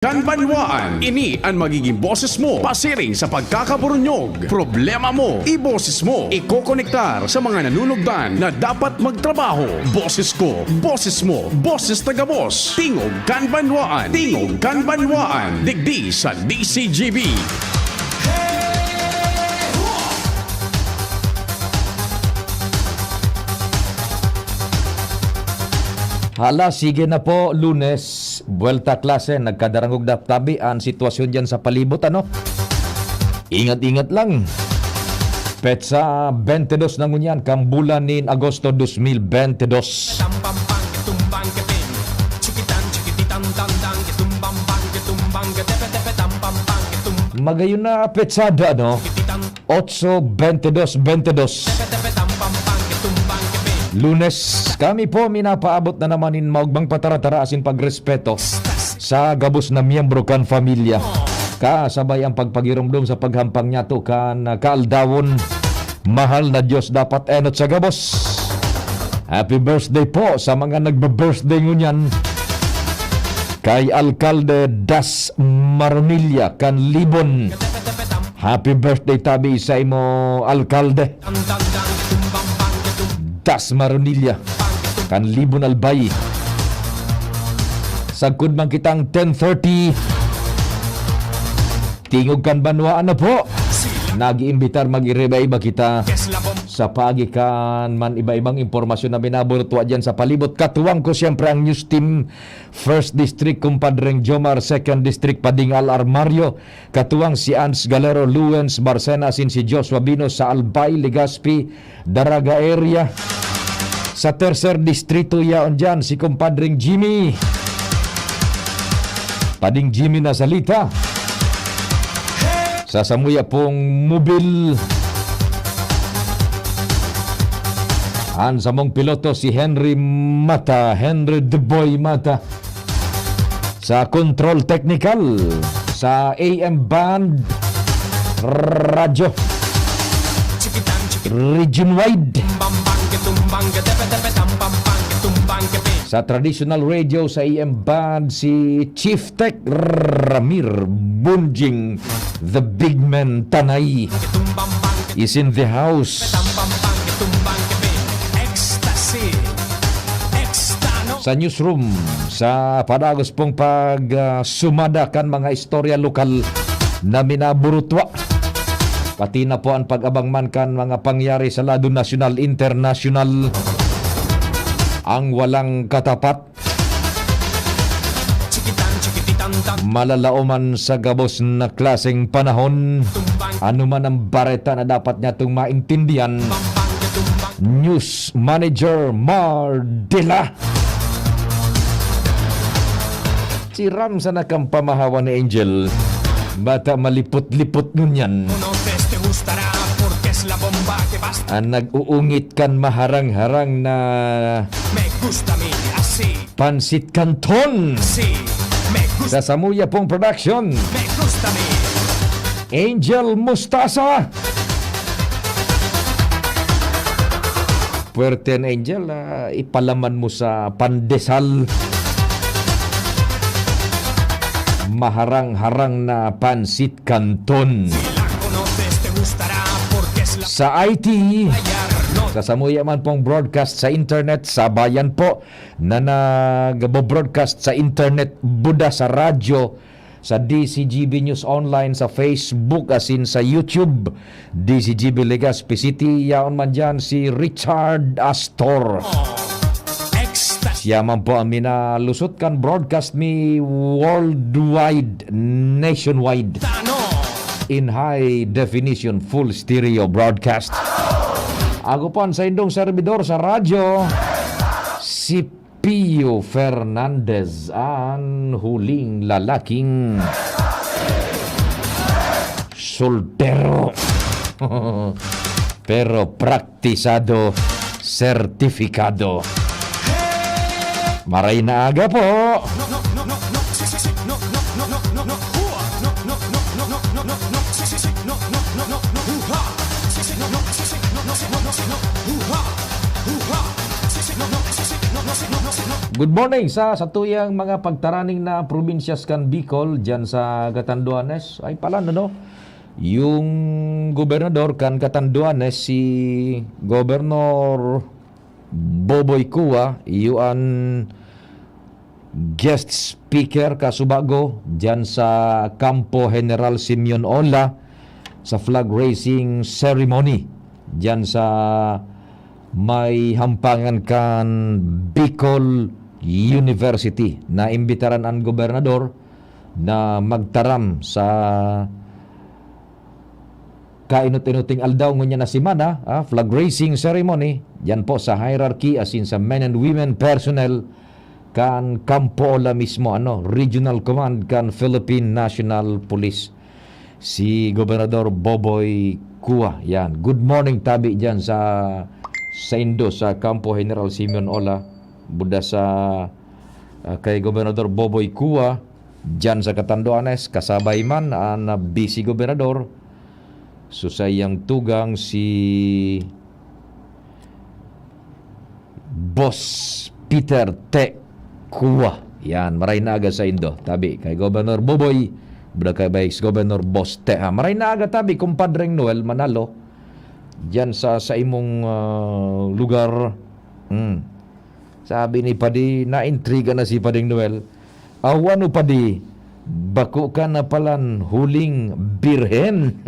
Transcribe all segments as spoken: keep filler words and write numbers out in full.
Kan Banwaan, ini an magiging boses mo pasiring sa pagkakaburunyog. Problema mo, iboses mo. Ikokonektar sa mga nanunugdan na dapat magtrabaho. Boses ko, boses mo, boses na gabos. Tingog kan Banwaan, Tingog kan Banwaan. Digdi sa D C G B. Hala, sige na po, Lunes, buwelta klase, nagkadarangog na tabi an sitwasyon diyan sa palibot, ano? Ingat-ingat lang. Petsa twenty-two na ngunyan kan bulan nin Agosto dos mil bente dos. Magayon na petsada, no? Otso, bente dos, bente dos. Lunes, kami po minapaabot na naman nin maugmang pataratara asin pagrespeto sa gabos na miyembro kan pamilya. Kasabay ang pagpagiromdom sa paghampang niyato kan kaaldawon. Mahal na Diyos, dapat enot sa gabos. Happy birthday po sa mga nagbe-birthday ngunyan. Kay Alkalde Das Marunilla kan Libon. Happy birthday tabi sa imo, Alkalde. Das Marunilla kan Libon, Albay. Sagkod man kitang ten thirty. Tingog kan Banwaan na po. Nag-iimbitar, mag-iriba-iba kita sa paagi kan man iba-ibang impormasyon na minaburutwa diyan sa palibot. Katuwang ko siyempre ang news team, First District, Kumpadreng Jomar, Second District, Pading Al Armario, katuwang si Ans Galero, Luens Barcena, asin si Joshua Bino sa Albay, Legazpi, Daraga area. Sa Tercer Distrito, yaon diyan si Kumpadreng Jimmy. Pading Jimmy na salita. Sa samuya pong mobil, an samong piloto si Henry Mata, Henry The Boy Mata. Sa control technical, sa A M band, radyo, region wide. Sa traditional radio, sa A M band, si Chief Tech Ramir Bunjing, the big man Tanay, is in the house. Sa newsroom, sa padagos pong pag, ah, sumada kan mga istorya lokal na minaburutwa, pati na po an pag-abang man kan mga pangyari sa lado nasyonal, internasyonal. Ang walang katapat, malalaoman sa gabos na klaseng panahon. Ano man ang bareta na dapat niyatong maintindihan, News Manager Mardela. Siram sana kan pamahawa ni Angel. Bata malipot-lipot ngunyan. Ang nag-uungit kan maharang-harang na pansit canton. Sa samuya pong production, Angel Mustasa. Puwerte na, Angel, ah, ipalaman mo sa pandesal. Maharang-harang na pansit canton. Sa I T, sa samuya man pong broadcast sa internet, sabayan po na nagbo-broadcast sa internet, buda sa radyo, sa D C G B News Online, sa Facebook, asin sa YouTube, D C G B Legazpi City. Yaon man diyan si Richard Astor. Siya man po ang minalusot kan broadcast mi worldwide, nationwide, in high definition, full stereo broadcast. Ako po ang saindong servidor sa radyo, si Pio Fernandez, an huling lalaking soltero. Pero praktisado, sertifikado. Maray na aga po! Good morning sa satuyang mga pagtaraning na probinsyas kan Bicol, diyan sa Catanduanes. Ay pala, no, no? Yung gobernador kan Catanduanes, si Gobernador Boboy Cua, iyo an guest speaker kasubago diyan sa Kampo General Simeon Ola sa flag raising ceremony diyan sa may hampangan kan Bicol University. Naimbitaran an gobernador na magtaram sa kainot-inoting aldaw ngunyan na semana, ah, flag raising ceremony, yan po sa hierarchy, as in sa men and women personnel, kan Kampo Ola mismo, ano, Regional Command kan Philippine National Police. Si Gobernador Boboy Cua, yan. Good morning, tabi dyan sa, sa Indo, sa Kampo General Simeon Ola, buda sa, ah, kay Gobernador Boboy Cua, dyan sa Catanduanes, kasabay man an, ah, Vice Gobernador, so saiyang tugang si Boss Peter T. Cua. Yan, maray na aga sa Indo. Tabi, kay Governor Boboy, buda kay Vice Governor Boss T. Ha. Maray na aga, tabi, Kumpadreng Noel Manalo. Diyan sa, sa imong, ah, lugar. Hmm. Sabi ni Padi, naintriga na si Pading Noel. Aw, ano, Padi? Bako ka na palan huling birhen?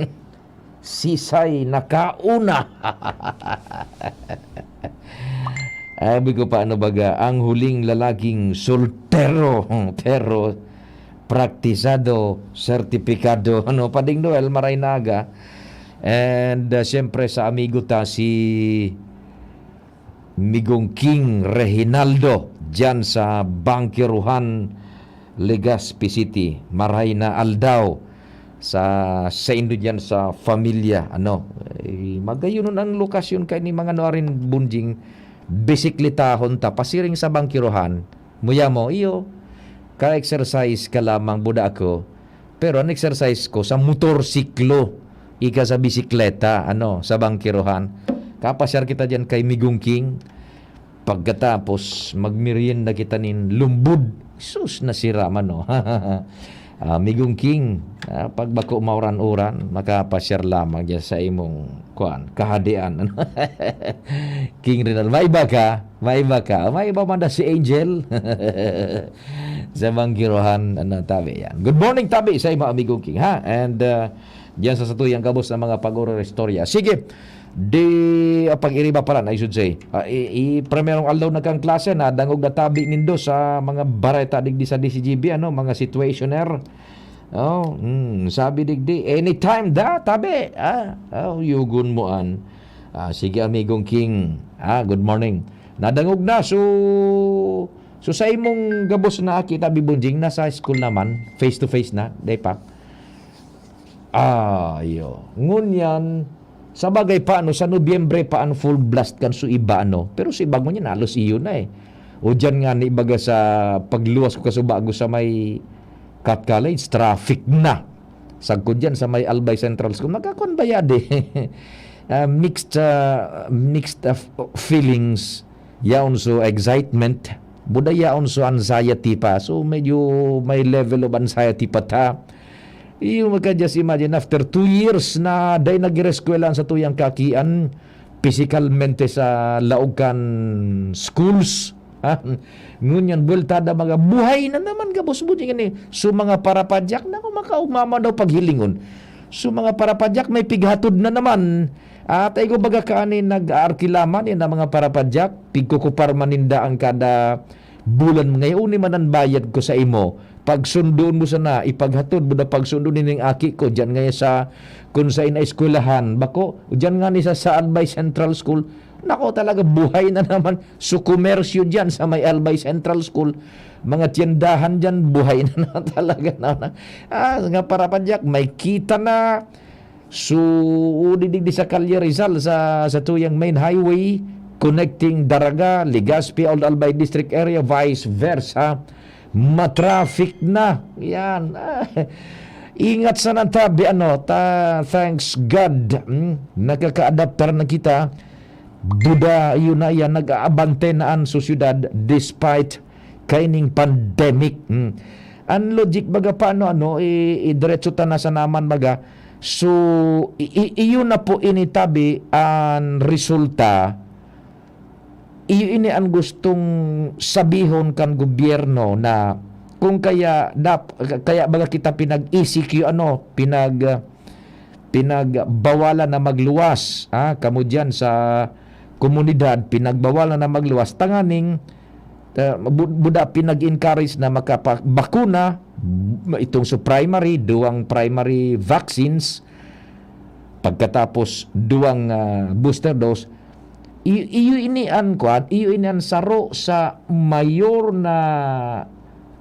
Sisay nakauna? Sabi ko pa, ano baga, ang huling lalaking soltero, pero praktisado, sertipikado. Ano, Pading Noel, maray na aga. And, uh, siyempre, sa amigo ta, si Migong King Reginaldo, dyan sa Bangkiruhan, Legazpi City. Maray na aldaw sa, sa indo dyan sa familia. Ano, eh, magayon ang lokasyon kay ni mga nuarin bunjing, bisiklitahon ta, pasiring sa Bangkiruhan. Muya mo, iyo, ka-exercise ka lamang, buda ako. Pero ang exercise ko sa motorsiklo, ika sa bisikleta, ano, sa Bangkiruhan. Kapasyar kita diyan kay Migong King. Pagkatapos, magmerienda kita nin lumbod. Sus, nasira man, no? Ah, Migong King, ah, pag bako mauran-uran, makapasyar lamang diyan sa imong, kuan, kahadian. King Renal, may iba ka? May iba ka? May iba man na si Angel? Sa Bangkiruhan, ano, tabi yan. Good morning, tabi sa imo, Migong King, ha? And, uh, diyan sa satuyang gabos ng mga pag-oro istorya. Sige, di, ah, pag-iriba pala, I should say. Ah, i, i, primerong aldaw na kang klase, nadangog na tabi nindo sa mga bareta digdi sa D C G B, ano, mga situationer. Oh, hmm, sabi digdi, anytime da, tabi. Ah, oh, yugon mo an. Ah, sige, Amigong King. Ah, good morning. Nadangog na, so, so sa imong gabos na aki, tabi Bunjing, nasa school naman, face to face na, day pa. Ah, iyo. Ngunyan, sa bagay pa, ano, sa Nobyembre pa ang full blast kan so iba, ano. Pero sa iba ngunyan, halos iyo na, eh. O diyan nga, ni baga sa pagluwas ko kasubago sa may Cat College, traffic na. Sagkod diyan sa may Albay Central School, nagkakon bayad, eh. Ah, mixed, ah, mixed of feelings. Yaon so excitement. Buda yaon so anxiety pa. So, medyo may level of anxiety pa ta. You can just imagine, after two years na dai nag-ireskwela sa tuyang kakian, physicalmente sa laog kan schools. Ha? Ngunyan, buwelta na mga buhay na naman, gabos mo, di gani. So, mga parapadyak, naku, makaumama daw paghilingon. So, mga parapadyak, may pighatod na naman. At ay, kumbaga, kaani, nag-aarkilaman yan ang mga parapadyak. Pigkukupar man ninda ang kada bulan. Ngayon, ni man ang bayad ko sa imo. Pagsundoon mo sana, ipaghatod mo na pagsundo nining aki ko, diyan ngayon sa, kung sa inaeskwelahan. Bako, diyan nga ni sa Saad by Central School. Nako, talaga, buhay na naman. So, komersyo diyan sa may Albay Central School. Mga tiyandahan diyan, buhay na naman talaga. Na, na. Ah, nga parapadyak, may kita na. So, didigdi sa Calle Rizal, sa, sa tuyang main highway, connecting Daraga, Legazpi, Old Albay District Area, vice versa. Matraffic na. Yan. Ah, ingat sa nantabi, ano, ta, thanks God, hmm, nakaka-adaptar na kita. Buda, iyo na yan, nag-aabante na an sosyedad despite kaining pandemic. Hmm. An logic baga, paano, ano, i-, idiretso ta na sana man baga. So, i-, i-, iyo na po ini tabi an resulta. Iyo ini an gustong sabihon kan gobyerno na kung kaya dap-, kaya baga kita pinag-E C Q, ano, pinag-, pinagbawalan na magluwas, ah, kamo diyan sa komunidad, pinagbawalan na magluwas, tanganing, ah, bu-, buda pinag-encourage na makapabakuna, itong sa primary, duwang primary vaccines, pagkatapos duwang, ah, booster dose. I-, iyo ini an kwan, iyo ini an saro sa mayor na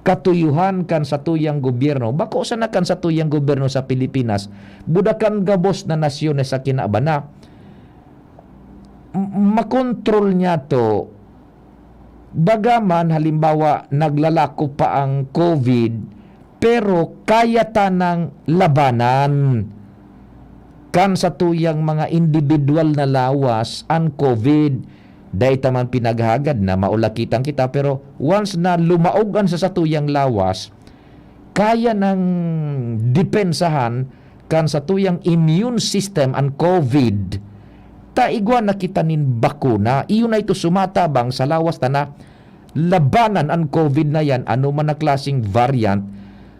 katuyuhan kan satuyang gobyerno. Bako sana kan satuyang gobyerno sa Pilipinas, buda kan gabos na nasyones sa kinaban na m-, makontrol niya to. Bagaman, halimbawa, naglalako pa ang COVID, pero kaya tanang labanan kan satuyang mga individual na lawas an COVID. Dai ta man pinaghagad na maulakitan kita, pero once na lumaog an sa satuyang lawas, kaya nang depensahan kan satuyang immune system an COVID, ta igwa na kita nin bakuna. Iyo na ito sumatabang sa lawas ta na labanan an COVID na yan, ano man na klaseng variant,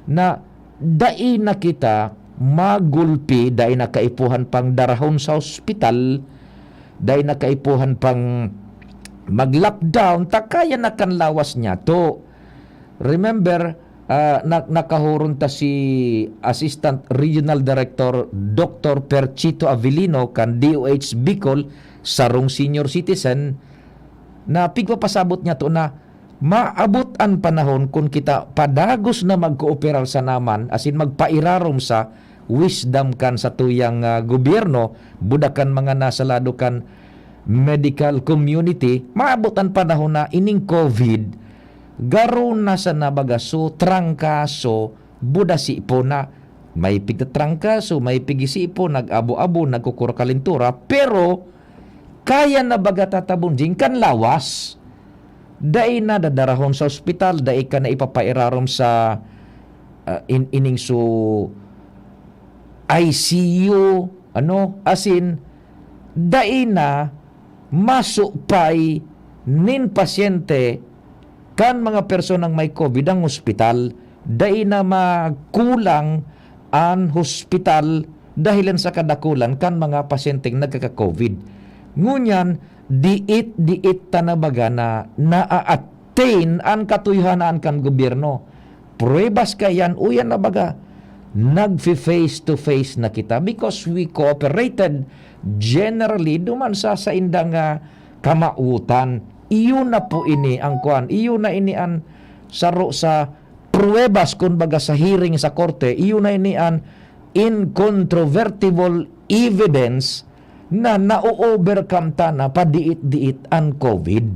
na dai na kita magulpi, dai na kaipuhan pang darahon sa ospital, dai na kaipuhan pang mag-lockdown, ta kaya na kan lawas niya to. Remember, ah, na-, nakahuron ta si Assistant Regional Director Doctor Perchito Avelino kan D O H Bicol, sarong senior citizen, na pigpapasabot niya to na maabot an panahon kun kita padagos na magkooperar sana man asin magpairarom sa wisdom kan satuyang, ah, gobyerno, buda kan mga nasa lado kan medical community, maabot an panahon na ining COVID, garo na sana baga so trangkaso, buda sipon na. May pigtatrangkaso, may pigisipon, nag-abo-abo, nagkukurakalintura, pero kaya na baga tatabon din kan lawas. Dai na dadarahon sa ospital, dai ka na ipapairarom sa, ah, in-, ining su-, I C U, ano, asin, dai na masupay nin pasyente kan mga personang may COVID ang ospital. Dai na magkulang an hospital dahilan sa kadakulan kan mga pasyenteng nagkaka-COVID. Ngunyan, diit-diit ta na baga na naa-attain an katuyohan kan gobyerno. Pruebas kaiyan, uyan na baga, nagfe-face to face na kita because we cooperated generally duman sa saindang, ah, kamawotan. Iyo na po ini ang kwan, iyo na ini an saro sa pruwebas, kun baga sa hearing sa korte, iyo na ini an incontrovertible evidence na na-o-overcome ta na padiit-diit an COVID.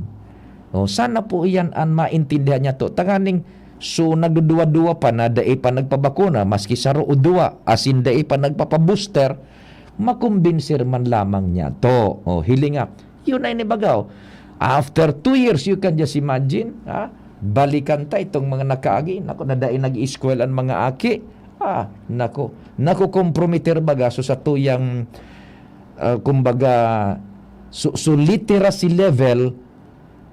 O, sana po iyan an maintindihan niya to. Tanganing, so, nagduduwa-duwa pa na dai pa nagpabakuna, maski saro o duwa, asin dai pa nagpapabooster, makumbinsir man lamang niya to. O, hilinga, yun na ini baga, o. After two years, you can just imagine, ha? Balikan ta itong mga nakaagi. Naku, na dai nag-eskwela ang mga aki. Ah, naku. Nakukompromiter baga, so, sa tuyang, ah, kumbaga, so, so literacy level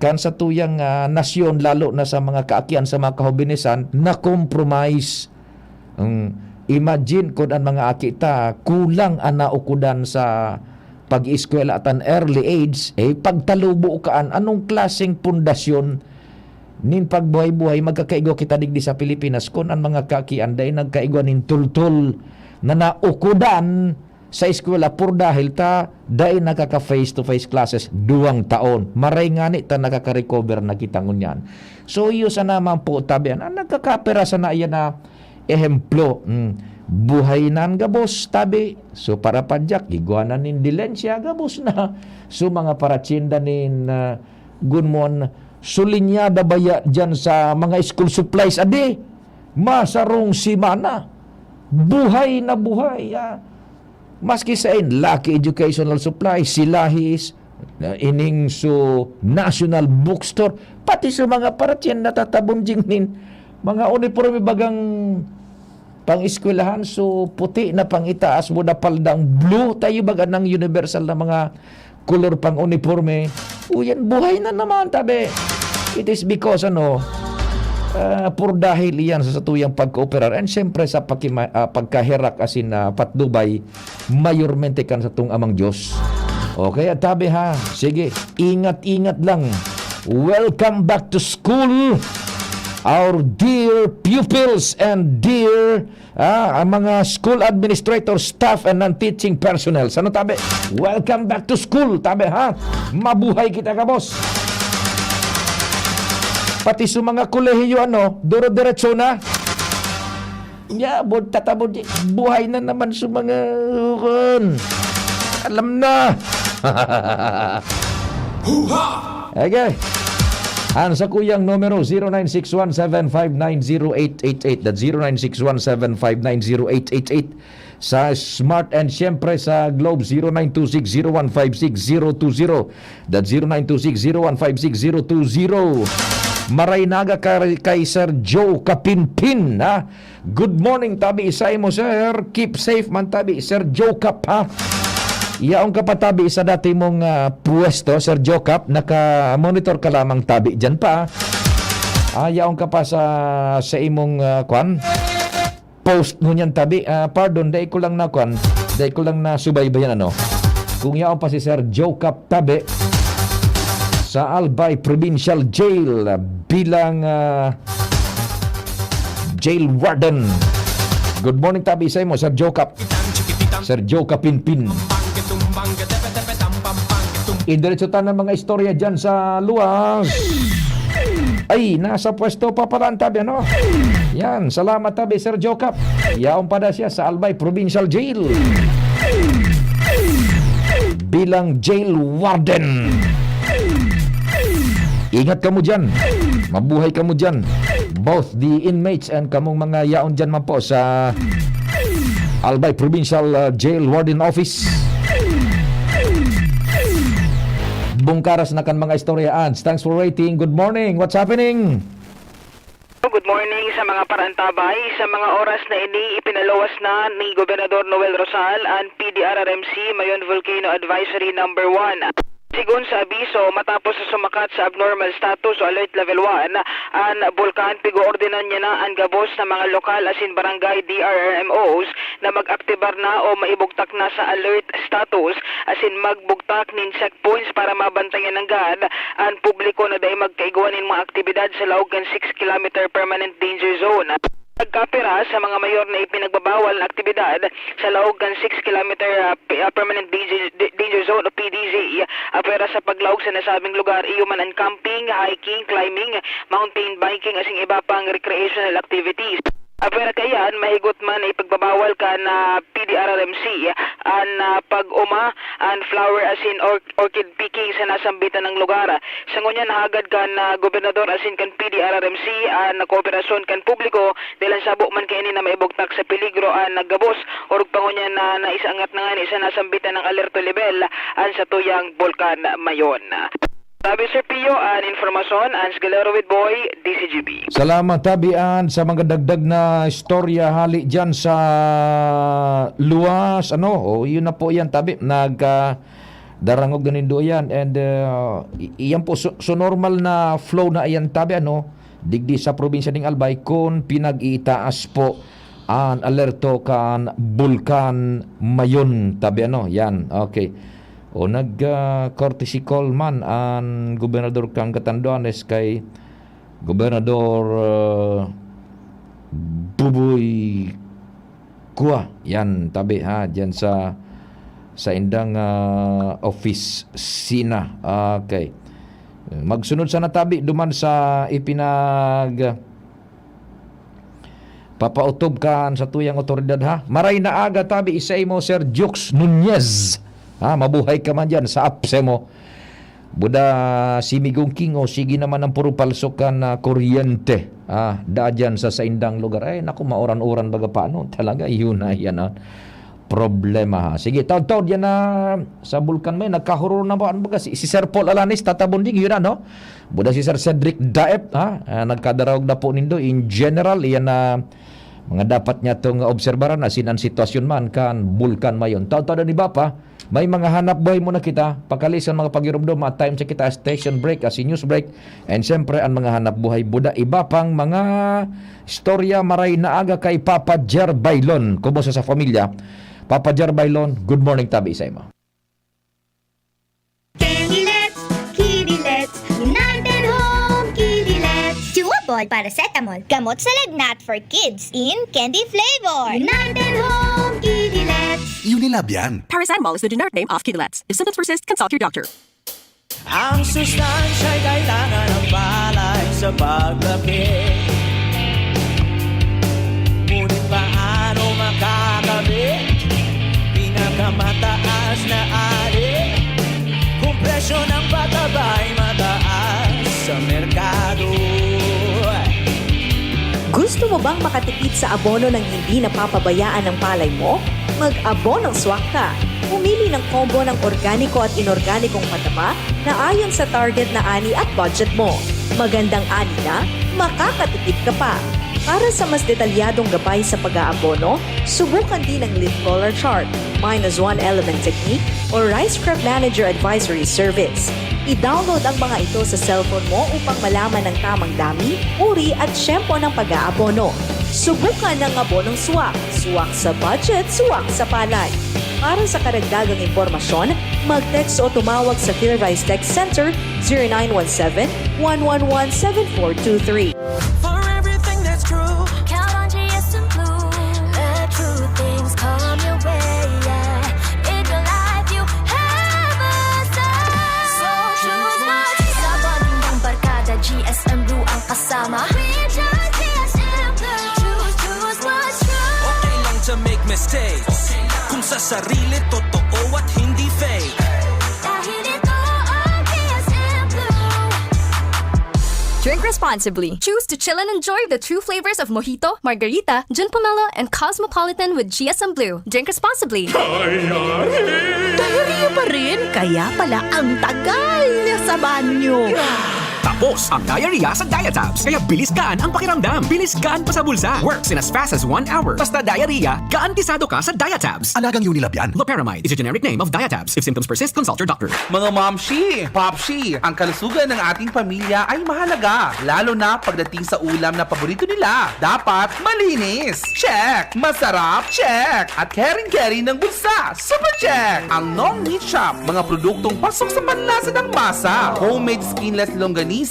kan sa tuyang, ah, nasyon, lalo na sa mga kaakian, sa mga kahobinisan, na-compromise. Mm, imagine kun an mga aki ta kulang an naukodan sa pag-eskwela at an early age, eh, pagtalubo ka an anong klaseng pundasyon nin pagbuhay-buhay magkakaigwa kita digdi sa Pilipinas kun an mga kaakian dai nagkaigwa nin tultol na naukodan sa eskwela por dahil ta dai nakaka face to face classes duwang taon. Maray ngani ta nakaka-recover na kita ngunyan. So, iyo sana man po tabi an, an nagkakapira sana iyan na ehemplo. Mm. Buhay nan gabos, tabi. So, para padyak, igwa na nin dilensya, gabos na. So, mga paratyenda nin, ah, gunmon, sulinyada baya dyan sa mga school supplies, adi, masarong simana. Buhay na buhay, ah. Maski sa in, Lucky Educational Supply, Silahis, ah, ining su National Bookstore, pati su mga paratyan natatabon jing nin mga uniporme bagang pang-eskwelahan, su puti na pang-itaas, mo na paldang blue, tayo baga ng universal na mga kolor pang uniporme. Uyan, buhay na naman, tabi. It is because, ano, ah, por dahil iyan sa satuyang pagkooperar and siyempre sa pakima-, ah, pagkaherak asin, ah, patnubay, mayormente kan satong Amang Diyos. Okay, at tabi ha. Sige, ingat-ingat lang. Welcome back to school, our dear pupils and dear, ah, ang mga school administrator, staff, and non-teaching personnel. Ano, tabi? Welcome back to school, tabi ha. Mabuhay kita, kabos. Pati sa mga kolehiyo, ano, duro-diretso na. Ya, bod, tatabod, buhay na naman sa mga, kun. Alam na. Huha! Okay. Ang sakuyang numero, zero nine six one seven five nine zero eight eight eight. That's zero nine six one seven five nine zero eight eight eight. Sa Smart and siyempre sa Globe, zero nine two six zero one five six zero two zero. That's zero nine two six zero one five six zero two zero. Maray naga kay, kay Sir Joe Kapinpin, ha? Good morning, tabi sa imo, sir. Keep safe man, tabi, Sir Joe Kap, ha? Yaon ka pa, tabi, sa dati mong, ah, pwesto, Sir Joe Kap. Naka-monitor ka lamang, tabi, dyan pa. Ah, yaon ka pa sa, sa imong, ah, kwan? Post ngunyan, tabi. Ah, pardon, dai ko lang na kwan, dai ko lang nasubaybayan, ano. Kung yaon pa si Sir Joe Kap, tabi, sa Albay Provincial Jail, ah, bilang, ah, jail warden. Good morning, tabi, sa imo, Sir Joe Kap. Sir Joe Kapinpin. Idiretso ta ng mga istorya dyan sa luwas. Ay, nasa pwesto pa pala ang tabi, ano? Yan, salamat, tabi, Sir Joe Kap. Yaon pa na siya sa Albay Provincial Jail bilang jail warden. Ingat kamo dyan. Mabuhay kamo dyan. Both the inmates and kamong mga yaon dyan man po sa Albay Provincial, uh, Jail Warden Office. Bungkaras na kan mga istorya, ads. Thanks for waiting. Good morning. What's happening? Good morning sa mga parantabay. Sa mga oras na ini, ipinaluwas na ni Gobernador Noel Rosal an P D R R M C Mayon Volcano Advisory Number One. Sigon sa abiso, matapos na sumakat sa abnormal status o alert level one an bulkan, pig-oordenan niya na an gabos na mga lokal asin barangay D R R M Os na mag-aktibar na o maibugtak na sa alert status asin magbugtak nin checkpoints para mabantayan nanggad an publiko na dai magkaigwa nin mga aktibidad sa laog kan six kilometer permanent danger zone. Nagkapira sa mga mayor na ipinagbabawal na aktibidad sa laog kan six kilometer, ah, pe-, ah, permanent danger, d-, danger zone o P D Z, ah, pwera sa paglaog sa nasabing lugar, iyo man an camping, hiking, climbing, mountain biking, asing iba pang recreational activities. Ah, pwera kaiyan, mahigot man na ipagbabawal kan, ah, P D R R M C an, ah, pag-uma, an flower asin or-, orchid picking sa nasambitan nang lugar. Sa ngunyan, hagad kan, ah, gobernador asin kan P D R R M C an kooperasyon kan publiko, dahil an sabo man kaini na maibugtak sa peligro an gabos, orog pa ngunyan na naisangat na ngani sa nasambitan nang alerto level an satuyang Bulkan Mayon. Tabi, Sir Pio, an informasyon, Ans Galero with Boy, D C G B. Salamat, Tabi, an sa mga dagdag na istorya hali dyan sa luwas, ano, o, yun na po yan, Tabi, nag, ah, darangog na nindo yan, and, ah, i-, iyan po, so, so normal na flow na iyan, Tabi, ano, digdi sa probinsya ning Albay, kun pinag-iitaas po an alerto kan Bulkan Mayon, Tabi, ano, yan, okay. O, nag, ah, courtesy call man an gobernador kan Catanduanes kay Gobernador, ah, Buboy Kua. Yan, Tabi, ha, diyan sa, sa indang, ah, opisina. Okay. Magsunod sana, Tabi, duman sa ipinag-, papautob kan satuyang otoridad, ha. Maray na aga, Tabi, sa imo, Sir Jukes Nunez. Ha, mabuhay ka man diyan sa apse mo. Buda si Migong King, o sige naman ang puro palso kan, ah, kuryente. Ah, daa diyan sa saindang lugar. Ay, naku, mauran-uran baga pa, ano? Talaga, yun na yan, ah. problema, ha. Sige, taud-taud yan na sa Bulkan may nagkahuror na ba? Ano ba si, si Sir Paul Alanis, Tata Bonding, yun na, no? Buda si Sir Cedric Daep, ha? Ah, nagkadarog na po nindo. In general, yan na mga dapat niya itong obserbaran, asin ang sitwasyon man kan Bulkan mayon. Taud-taud ni Bapa, may mga hanap buhay muna kita. Pakali sa mga pagirumdom, at time sa kita, station break, asin news break. And siyempre, ang mga hanap buhay, buda iba pang mga istorya maray na aga kay Papa Jer Bailon. Kumusta sa pamilya? Papa Jer Bailon, good morning, tabi sa imo. Candy Let's, Kitty Let's, United Home Kitty Let's. Chewable paracetamol, gamot sa lagnat for kids in candy flavor. United Home Kitty Let's. Unilab yan. Paracetamol is the generic name of Kidilets. If symptoms persist, consult your doctor. Ang sustansya'y kailangan ng palay sa paglaki. Ngunit paano makakabit pinakamataas na ari kung presyo ng pataba'y mataas sa merkado? Gusto mo bang makatipid sa abono nang hindi napapabayaan ang palay mo? Mag-abonong swak ka! Pumili ng combo ng organiko at inorganikong pataba na ayon sa target na ani at budget mo. Magandang ani na, makakatipid ka pa! Para sa mas detalyadong gabay sa pag-aabono, subukan din ang leaf collar chart, minus one element technique, o Rice Crop Manager Advisory Service. I-download ang mga ito sa cellphone mo upang malaman ang tamang dami, uri at tiyempo ng pag-aabono. Subukan ang abonong swak. Swak sa budget, swak sa palay. Para sa karagdagang impormasyon, mag-text o tumawag sa PhilRice Text Center zero nine one seven, one one one, seven four two three. For everything that's true, Count on G S M Blue. Let true things come your way. Yeah. In your life, you have a say. So choose what's right. Sa bonding ng barkada, G S M Blue ang kasama. Recharge G S M Blue. Choose, choose what's true. Okay lang to make mistakes kung sa sarili totoo at hindi fake. Dahil ito ang G S M Blue. Drink responsibly. Choose to chill and enjoy the true flavors of mojito, margarita, gin pomelo, and cosmopolitan with G S M Blue. Drink responsibly. Diarrhea pa rin? Kaya pala ang tagal niya sa banyo. Tapos ang diarrhea sa Diatabs. Kaya bilis gaan ang pakiramdam. Bilis gaan pa sa bulsa. Works in as fast as one hour. Basta diarrhea, garantisado ka sa Diatabs. Alagang Unilab yan. Loperamide is a generic name of Diatabs. If symptoms persist, consult your doctor. Mga momshi, popshi, ang kalusugan ng ating pamilya ay mahalaga, lalo na pagdating sa ulam na paborito nila. Dapat malinis. Check! Masarap. Check! At caring-caring ng bulsa. Super check! Ang Nong Meat Shop, mga produktong pasok sa panlasa ng masa. Homemade skinless longganisa,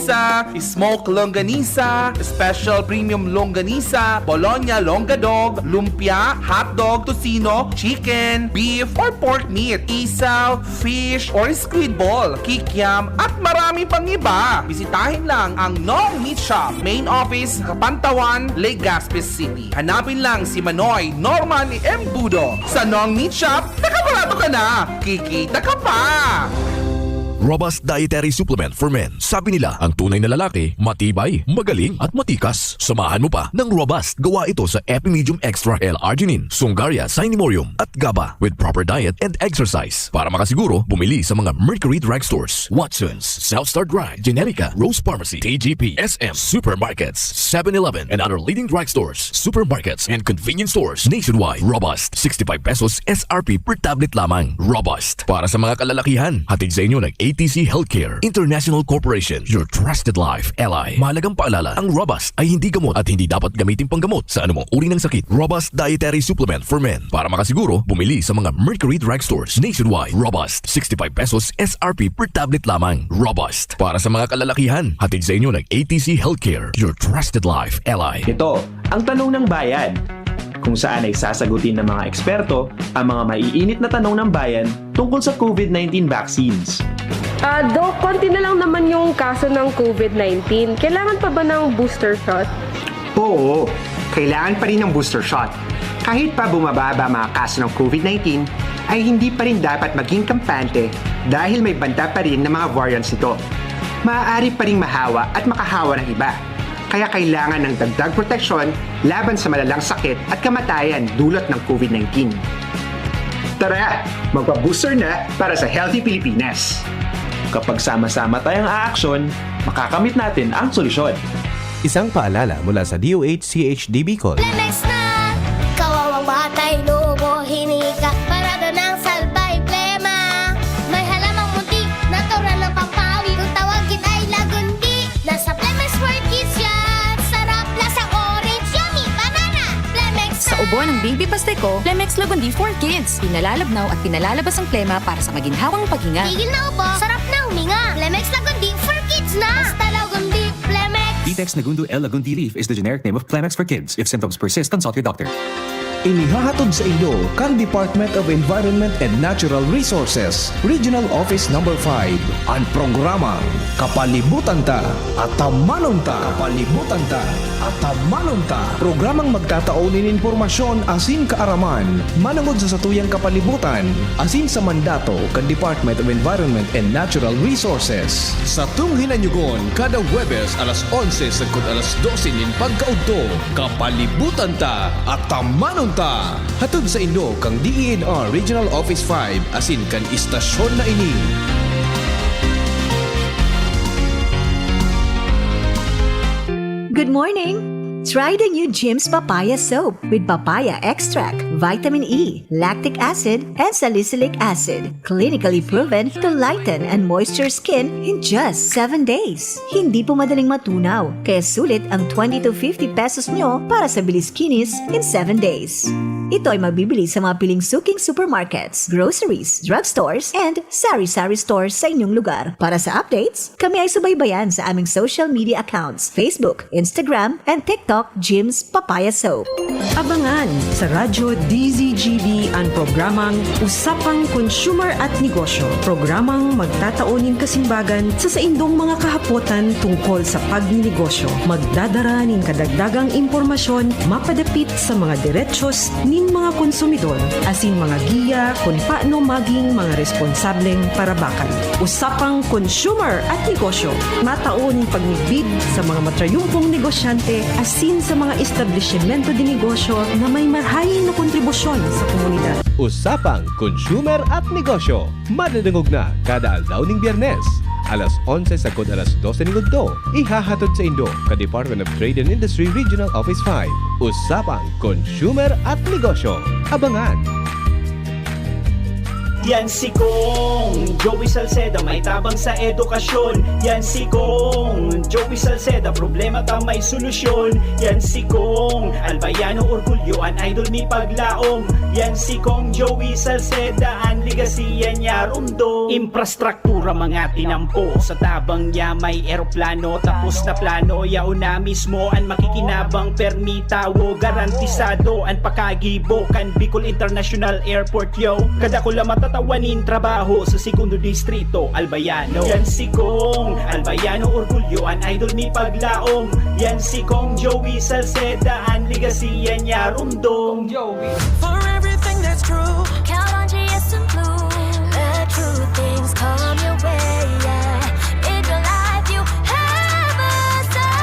smoke longganisa, special premium longganisa, bologna longga dog, lumpia, hotdog, tocino, chicken, beef, or pork meat, isaw, fish, or squid ball, kikiam, at marami pang iba. Bisitahin lang ang Nong Meat Shop, main office, Kapantawan, Legazpi City. Hanapin lang si Manoy Norman Embudo sa Nong Meat Shop. Nakabarato ka na, kikita ka pa! Robust Dietary Supplement for Men. Sabi nila, ang tunay na lalaki, matibay, magaling, at matikas. Samahan mo pa ng Robust. Gawa ito sa Epimedium Extra L-Arginine, Sungaria, Cinemorium, at GABA with proper diet and exercise. Para makasiguro, bumili sa mga Mercury Drugstores, Watson's, South Star Drug, Generica, Rose Pharmacy, T G P, S M, supermarkets, seven eleven, and other leading drugstores, supermarkets, and convenience stores nationwide. Robust, sixty-five pesos S R P per tablet lamang. Robust. Para sa mga kalalakihan, hatid sa inyo ng A T C Healthcare International Corporation, your trusted life ally. Mahalagang paalala, ang Robust ay hindi gamot at hindi dapat gamitin panggamot sa anumang uri ng sakit. Robust Dietary Supplement for Men. Para makasiguro, bumili sa mga Mercury Drugstores nationwide. Robust, sixty-five pesos S R P per tablet lamang. Robust. Para sa mga kalalakihan, hatid sa inyo ng A T C Healthcare, your trusted life ally. Ito ang Tanong ng Bayan, kung saan ay sasagutin ng mga eksperto ang mga maiinit na tanong ng bayan tungkol sa COVID nineteen vaccines. Ah, Doc, konti na lang naman yung kaso ng COVID nineteen. Kailangan pa ba ng booster shot? Oo, kailangan pa rin ng booster shot. Kahit pa bumababa ang mga kaso ng COVID nineteen, ay hindi pa rin dapat maging kampante dahil may banta pa rin ng mga variants nito. Maaari pa ring mahawa at makahawa ng iba. Kaya kailangan ng dagdag proteksyon laban sa malalang sakit at kamatayan dulot ng COVID nineteen. Tara, magpa-booster na para sa healthy Pilipinas. Kapag sama-sama tayong aaksyon, makakamit natin ang solusyon. Isang paalala mula sa D O H C H D Bicol. Plemex na! Kawawang batay, lobo, hinika, parado ng salbay, plema. May halamang munti, natural ng pampawi. Kung tawagin ay lagundi, nasa Plemex for Kids yan. Sarap, lasang orange, yummy, banana. Plemex Sa na! Ubo ng Baby Pasteco, Plemex Lagundi for Kids. Pinalalabnaw at pinalalabas ang plema para sa maginhawang paghinga. Tigil na ubo, sarap na huminga. Plemex Lagundi for Kids na! Basta Lagundi, Plemex! Ditex Nagundo L Lagundi leaf is the generic name of Plemex for Kids. If symptoms persist, consult your doctor. Inihahatod sa inyo kan Department of Environment and Natural Resources, Regional Office Number five, an programang Kapalibutan Ta, Atamanon Ta. Kapalibutan Ta, Atamanon Ta. Programang magtatao nin impormasyon asin kaaraman manongod sa satuyang kapalibutan asin sa mandato kan Department of Environment and Natural Resources. Satong hinanyogon kada Huwebes alas onse sagkod alas dose nin pagkaudto. Kapalibutan Ta, Atamanon Ta. Hatod saindo kan D E N R Regional Office five asin kan istasyon na ini. Good morning! Try the new Jim's Papaya Soap with papaya extract, vitamin E, lactic acid, and salicylic acid. Clinically proven to lighten and moisture skin in just seven days. Hindi po madaling matunaw, kaya sulit ang twenty to fifty pesos nyo para sa bilis kinis in seven days. Ito ay mabibili sa mga piling suking supermarkets, groceries, drugstores, and sari-sari stores sa inyong lugar. Para sa updates, kami ay subaybayan sa aming social media accounts, Facebook, Instagram, and TikTok, Jim's Papaya Soap. Abangan sa Radyo D Z G B an programang Usapang Consumer at Negosyo, programang magtatao nin kasimbagan sa saindong mga kahapotan tungkol sa pagninegosyo. Magdadara nin kadagdagang impormasyon mapadapit sa mga derechos nin mga konsumidor, asin mga giya kun paano maging mga responsableng parabakan. Usapang Consumer at Negosyo, matao nin pagmidbid sa mga matrayumpong negosyante asin sa mga establisimento de negosyo na may marahay na kontribusyon sa komunidad. Usapang Consumer at Negosyo, madadangog na kada aldaw ning Biyernes, alas onse sagkod alas dose ning udto. Ihahatod saindo kan Department of Trade and Industry Regional Office five. Usapang Consumer at Negosyo. Abangan! Yan si Kong Joey Salceda, may tabang sa edukasyon. Yan si Kong Joey Salceda, problema ta may solusyon. Yan si Kong Albayano Orgulyo, an idol mi paglaom. Yan si Kong Joey Salceda, an legasiya niya rumdom. Infrastruktura mga tinampo, sa tabang niya may eroplano. Tapos na plano, yaon na mismo an makikinabang. Permi tawo, garantisado an pakagibo kan Bicol International Airport, yo. Kadakula matatawan nin trabaho sa Segundo Distrito, Albayano. Yan si Kong Albayano Orgulyo, an idol mi paglaom. Yan si Kong Joey Salceda, an legasiya niya rumdom. For everything that's true, count on G S M Blue. Let true things come your way, yeah. In your life, you have a say.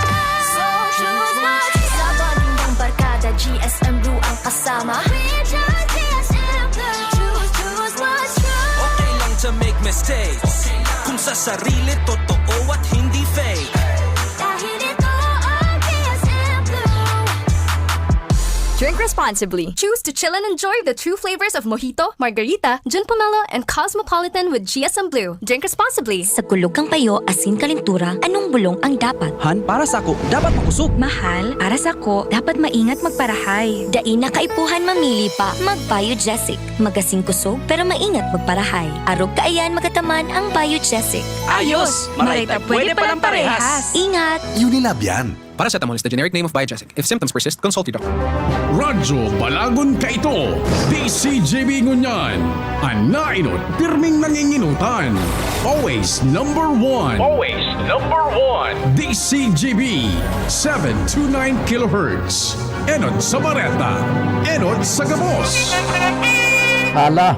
So choose what's right. Sa bonding ng barkada, G S M Blue ang kasama. We choose G S M Blue. Choose, choose what's true. Okay lang to make mistakes. Okay lang. Kung sa sarili, totoo at hindi fake. Dahil ito ang G S M Blue. Drink responsibly. Choose to chill and enjoy the true flavors of Mojito, Margarita, Gin Pomelo, and Cosmopolitan with G S M Blue. Drink responsibly. Sa kulog kan payo asin kalentura, anong bulong ang dapat? Han, para sako, dapat makosog. Mahal, para sako, dapat maingat magparahay. Dai na kaipuhan mamili pa, mag-Biogesic. Magasin kosog, pero maingat magparahay. Arog kaiyan magataman ang Biogesic. Ayos! Maray ta pwede palang parehas! Ingat! Unilab yan. Paracetamol is the generic name of Biogesic. If symptoms persist, consult your doctor. Radyo Balagon kaito, D C G B ngunyan. An naenot, pirming nanginginutan. Always number one. Always number one. D C G B, seven two nine kilohertz. Enot sa bareta, enot sa gabos. Hala.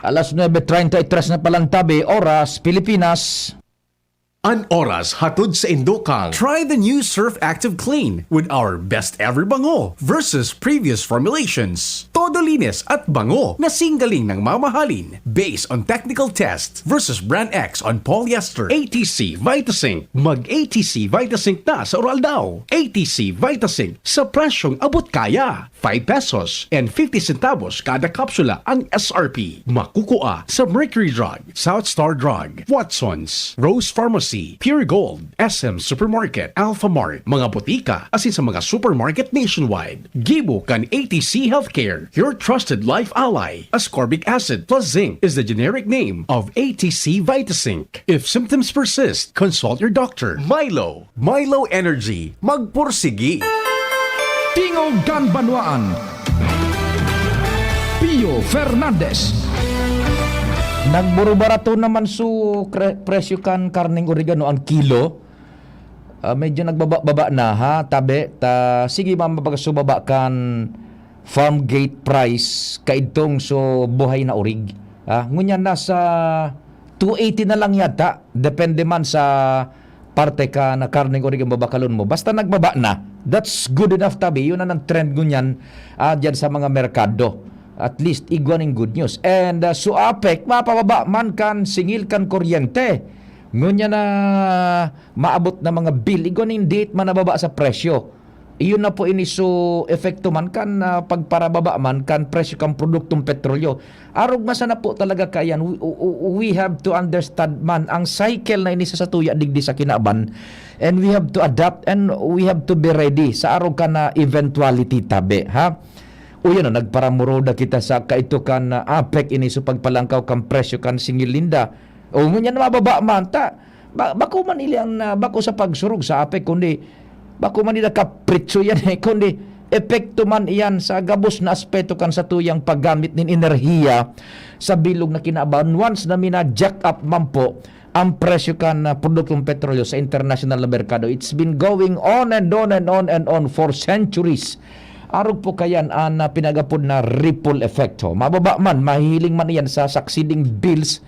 Alas nuebe treinta y tres na palang tabi, oras, Pilipinas. An oras hatod sa indokang. Try the new Surf Active Clean with our best ever bango versus previous formulations. Todo linis at bango na singgaling ng mamahalin. Based on technical test versus brand X on polyester. A T C Vitasync. Mag A T C Vitasync na sa Oral Daw. A T C Vitasync sa presyong abot kaya. Five pesos and fifty centavos kada kapsula ang S R P. Makukua sa Mercury Drug, South Star Drug, Watson's, Rose Pharmacy, Pure Gold, S M Supermarket, Alphamart, mga botika, asin sa mga supermarket nationwide. Gibo kan A T C Healthcare, your trusted life ally. Ascorbic acid plus zinc is the generic name of A T C Vitasync. If symptoms persist, consult your doctor. Milo, Milo Energy, magpursigi. Tingog kan Banwaan. Pio Fernandez. Nagburubarato naman su kre-, presyo kan karneng origano ang kilo. Ah, medyo nagbaba-baba na, ha, tabi. Ta, sige, mamabaga su baba kan farm gate price kaidtong su buhay na orig. Ah, ngunyan nasa two eighty na lang yata. Depende man sa parte kan karneng orig an babakalon mo. Basta nagbaba na, that's good enough, tabi. Yun na ang trend ngunyan, ah, dyan sa mga merkado. At least, igwa ning good news. And, ah, su APEC, mapababa man kan singil kan kuryente. Ngunyan na maabot na mga bill, igwa ning date man nababa sa presyo. Iyon na po ini su epekto man kan, ah, pagparababa man kan presyo kan produktong petrolyo. Arog man sana po talaga kaiyan, we, we have to understand man ang cycle na ini sa satuya digdi sa kinaban, and we have to adapt and we have to be ready sa arog kan, ah, eventuality, tabi, ha? O yan, oh, nagparamuroda kita sa kaito kan, ah, APEC ini su pagpalangkaw kan presyo kan singil ninda. O, ngunyan mababa man ta. Ba-, bako man ili ang, ah, bako sa pagsurog sa APEC, kundi bako man nila kapritso yan, eh, kundi epekto man iyan sa gabos na aspeto kan satuyang paggamit nin enerhiya sa bilog na kinaban. Once na mina-jack up man po ang presyo kan, ah, produktong petrolyo sa internasyonal na merkado, it's been going on and on and on and on for centuries. Arog po kayan an, ah, pinagapod na ripple effect, ho. Mababa man, mahihiling man iyan sa succeeding bills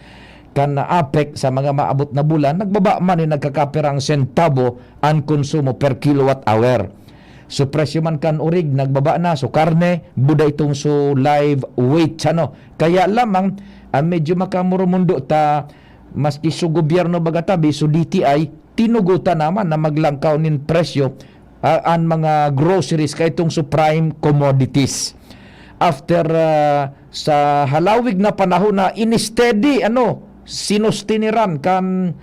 kan APEC sa mga maabot na bulan, nagbaba man nin nagkakapirang sentabo an konsumo per kilowatt hour. So, presyo man kan orig, nagbaba na. So, karne, buda itong so live weight, ano. Kaya lamang, ang medyo makamurumundo ta, maski so gobyerno baga tabi, so D T I, tinugutan naman na maglangkaw nin presyo, ah, an mga groceries, kaitong so prime commodities. After, ah, sa halawig na panahon na in-steady, ano, sinustiniran kan,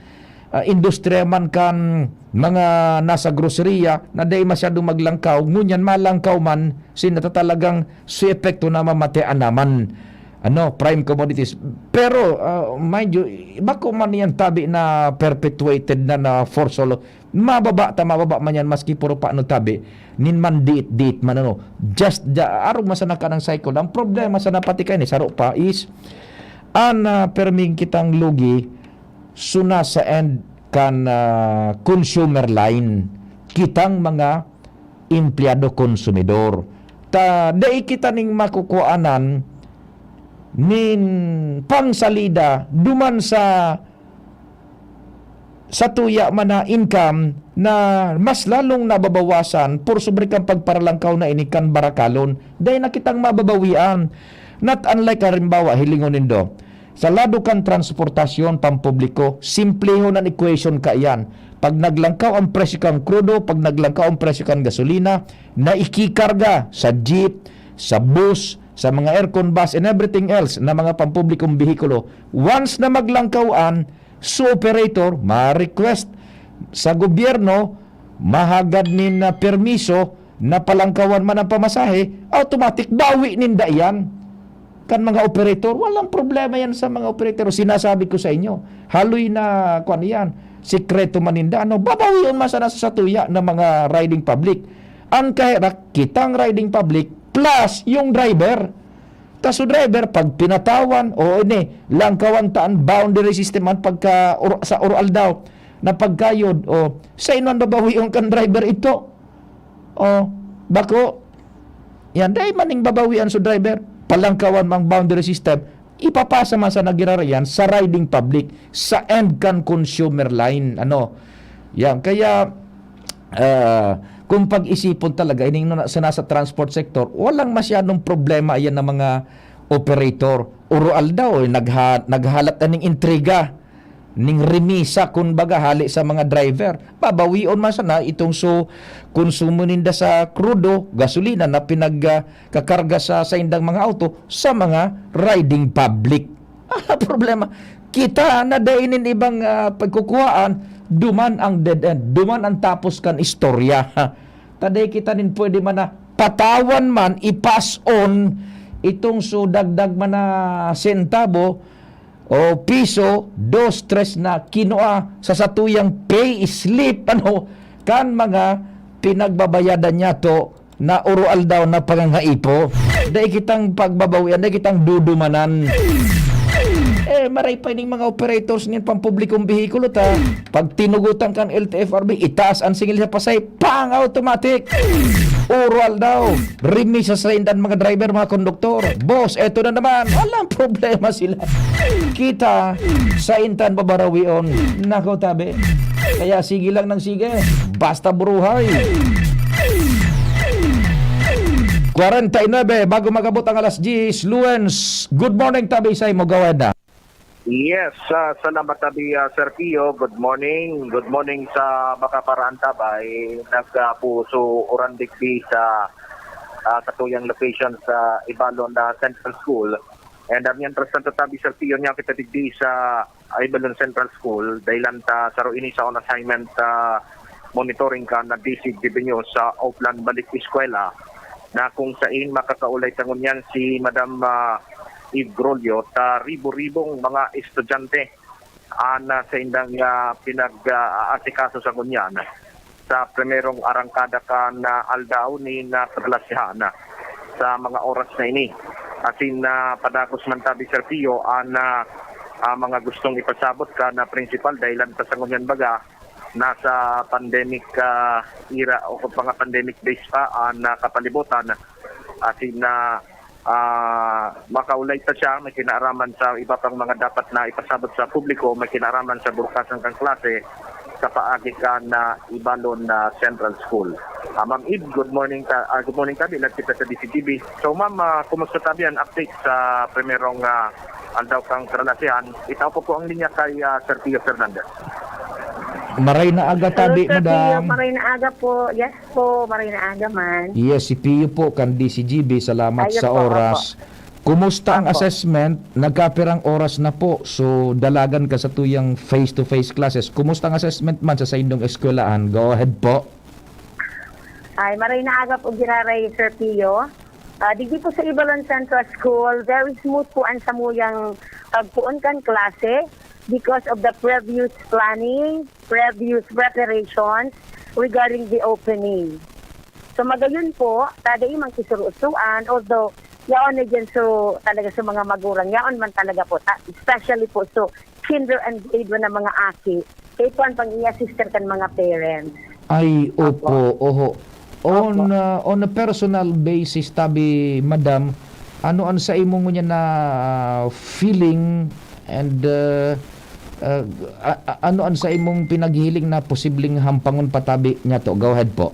ah, industriya man kan mga nasa groceria na dai masyadong maglangkaw, ngunyan malangkaw man, sinda ta talagang su epekto na mamatean naman, ano, prime commodities. Pero, ah, mind you, bako man yan tabi na perpetuated na, na for so long. Mababa ta, mababa man yan, maski puro paano tabi, nin mandiit-diit man, ano. Just, ja-, arog man sana kanang cycle. Ang problema sana pati kaini, saro pa, is, an, ah, perming kitang lugi, suna sa end kan, ah, consumer line, kitang mga empleyado, konsumidor. Ta, dai kita ning makukuanan nin pangsalida duman sa, sa tuya man na income na mas lalong nababawasan por sobre kan pagparalangkaw na ini kan barakalon. Dai na kitang mababawian. Not unlike, halimbawa, hilingon nindo, sa lado kan transportasyon pampubliko, simplehon an equation kaiyan. Pag naglangkaw ang presyo kan krudo, pag naglangkaw ang presyo kan gasolina, na ikikarga sa jeep, sa bus, sa mga aircon bus, and everything else na mga pampublikong behikulo, once na maglangkaw an su operator, ma-request sa gobyerno, mahagad nin, ah, permiso na palangkawan man ang pamasahe, automatic, bawi ninda iyan. Kan mga operator, walang problema yan sa mga operator. Sinasabi ko sa inyo, haloy na, kwan iyan, sikreto man ninda, ano, babawion man sana sa satuya ng mga riding public. Ang kaherak, kitang riding public, plus yung driver. Ta su driver, pag pinatawan, o ini, langkawan ta an boundary system, an pagka, or, sa Oroaldaw, na pagkayod, o, sa inon babawion kan driver ito. O, bako, yan, dai maning babawian su driver, palangkawan mang boundary system, ipapasa man sana giraray yan sa riding public, sa end kan consumer line. Ano? Yan. Kaya, ah, kung pag-isipon talaga, ining na, sa nasa transport sector, walang masyadong problema yan ng mga operator. Uro aldaw, eh, nagha-, naghalat na ning intriga, ning remisa, kumbaga, hali sa mga driver. Babawion man sana itong so, konsumo ninda sa krudo, gasolina na pinag, ah, kakarga sa saindang mga auto sa mga riding public. Ang problema, kita na dai nin ibang, ah, pagkukuhaan, duman ang dead end, duman ang tapos kan istorya. Ta dai kita nin pwede man na patawan man, i-pass on itong so dagdag man na sentabo o piso, dos, tres na kinua sa satuyang pay slip, ano, kan mga pinagbabayadan niyato na uro-aldaw na pangangaipo. Dai kitang pagbabawian, dai kitang dudumanan. Eh, maray pa ining mga operators nin pampublikong behikulo ta. Pag tinugutan kan L T F R B, itaas ang singil sa pasay, pang automatic. Uro-aldaw, remisa sa indan mga driver, mga konduktor. Boss, eto na naman. Walang problema sila. Kita, sa intan babarawion. Nako, tabi. Kaya sige lang ng sige. Basta buruhay. Kwarenta y nuebe, bago magabot ang alas diyes, Luens. Good morning, tabi, sa imo, gawad na. Yes, ah, salamat, tabi, ah, Sir Pio. Good morning. Good morning sa makaparaan, tabay. Nagpuso uran digdi sa, ah, katuyang location sa Ibalon na Central School. And, ah, mientras tanto, tabi, Sir Pio, niya kita digdi sa Ibalon Central School, dahilan ta saro ini sa on assignment, ah, monitoring kan D C G B News sa Oplan Balik Eskwela, na kung sain makakaulay ta ngunyan si Madam, ah, Eve Grolio, ta ribo-ribong mga estudyante an, ah, saindang, ah, pinag, ah, aasikaso sa ngunyan sa primerong arangkada kan, ah, aldaw nin, ah, kaklasihan, ah, sa mga oras na ini. Asin, ah, padagos man tabi, Sir Pio, an, ah, ah, mga gustong ipasabot kan, ah, principal, dahilan ta sa ngunyan baga nasa pandemic, ah, era o kung mga pandemic days pa an, ah, kapalibutan. Asin, ah, ah, makaulay ta siya, may kinaaraman sa iba pang mga dapat na ipasabot sa publiko, may kinaaraman sa burukasan kan klase sa paagi kan, ah, Ibalon na Central School. Ah, Ma'am Eve, good morning ta-, ah, good morning tabi, nagkita sa D C G B. So, Ma'am, ah, kumusta tabi an update sa primerong, ah, aldaw kan kaklasihan? Itao po po ang linya kay, ah, Sir Pio Fernandez. Maray na aga Hello, tabi, Sir Pio. Madam. Maray na aga po. Yes po, maray na aga man. Yes, si Pio po kan D C G B. Salamat Ayun sa po, oras. Opo. Kumusta ang Opo. assessment? Nagkapirang oras na po. So, dalagan ka sa tuyang face-to-face classes. Kumusta ang assessment man sa saindong eskwelahan? Go ahead po. Ay, maray na aga po, giraray, Sir Pio. Ah, digdi po sa Ibalon Central School, very smooth po ang samuyang pagpoon kan klase because of the previous planning, previous preparations regarding the opening. So, magayon po, ta dai man kisurusuan, although yaon na dyan so, talaga sa mga magurang, yaon man talaga po, ta-, especially po so kinder and grade one na mga aki, kay kuwan pang i-assist kan mga parents. Ay, Opo. opo, oho. On, Opo. ah, on a personal basis, tabi, madam, ano an sa imo ngunyan na feeling and, ah, ah, a-, a-, ano an sa imong pinaghihiling na posibleng hampangon patabi niya to? Go ahead po.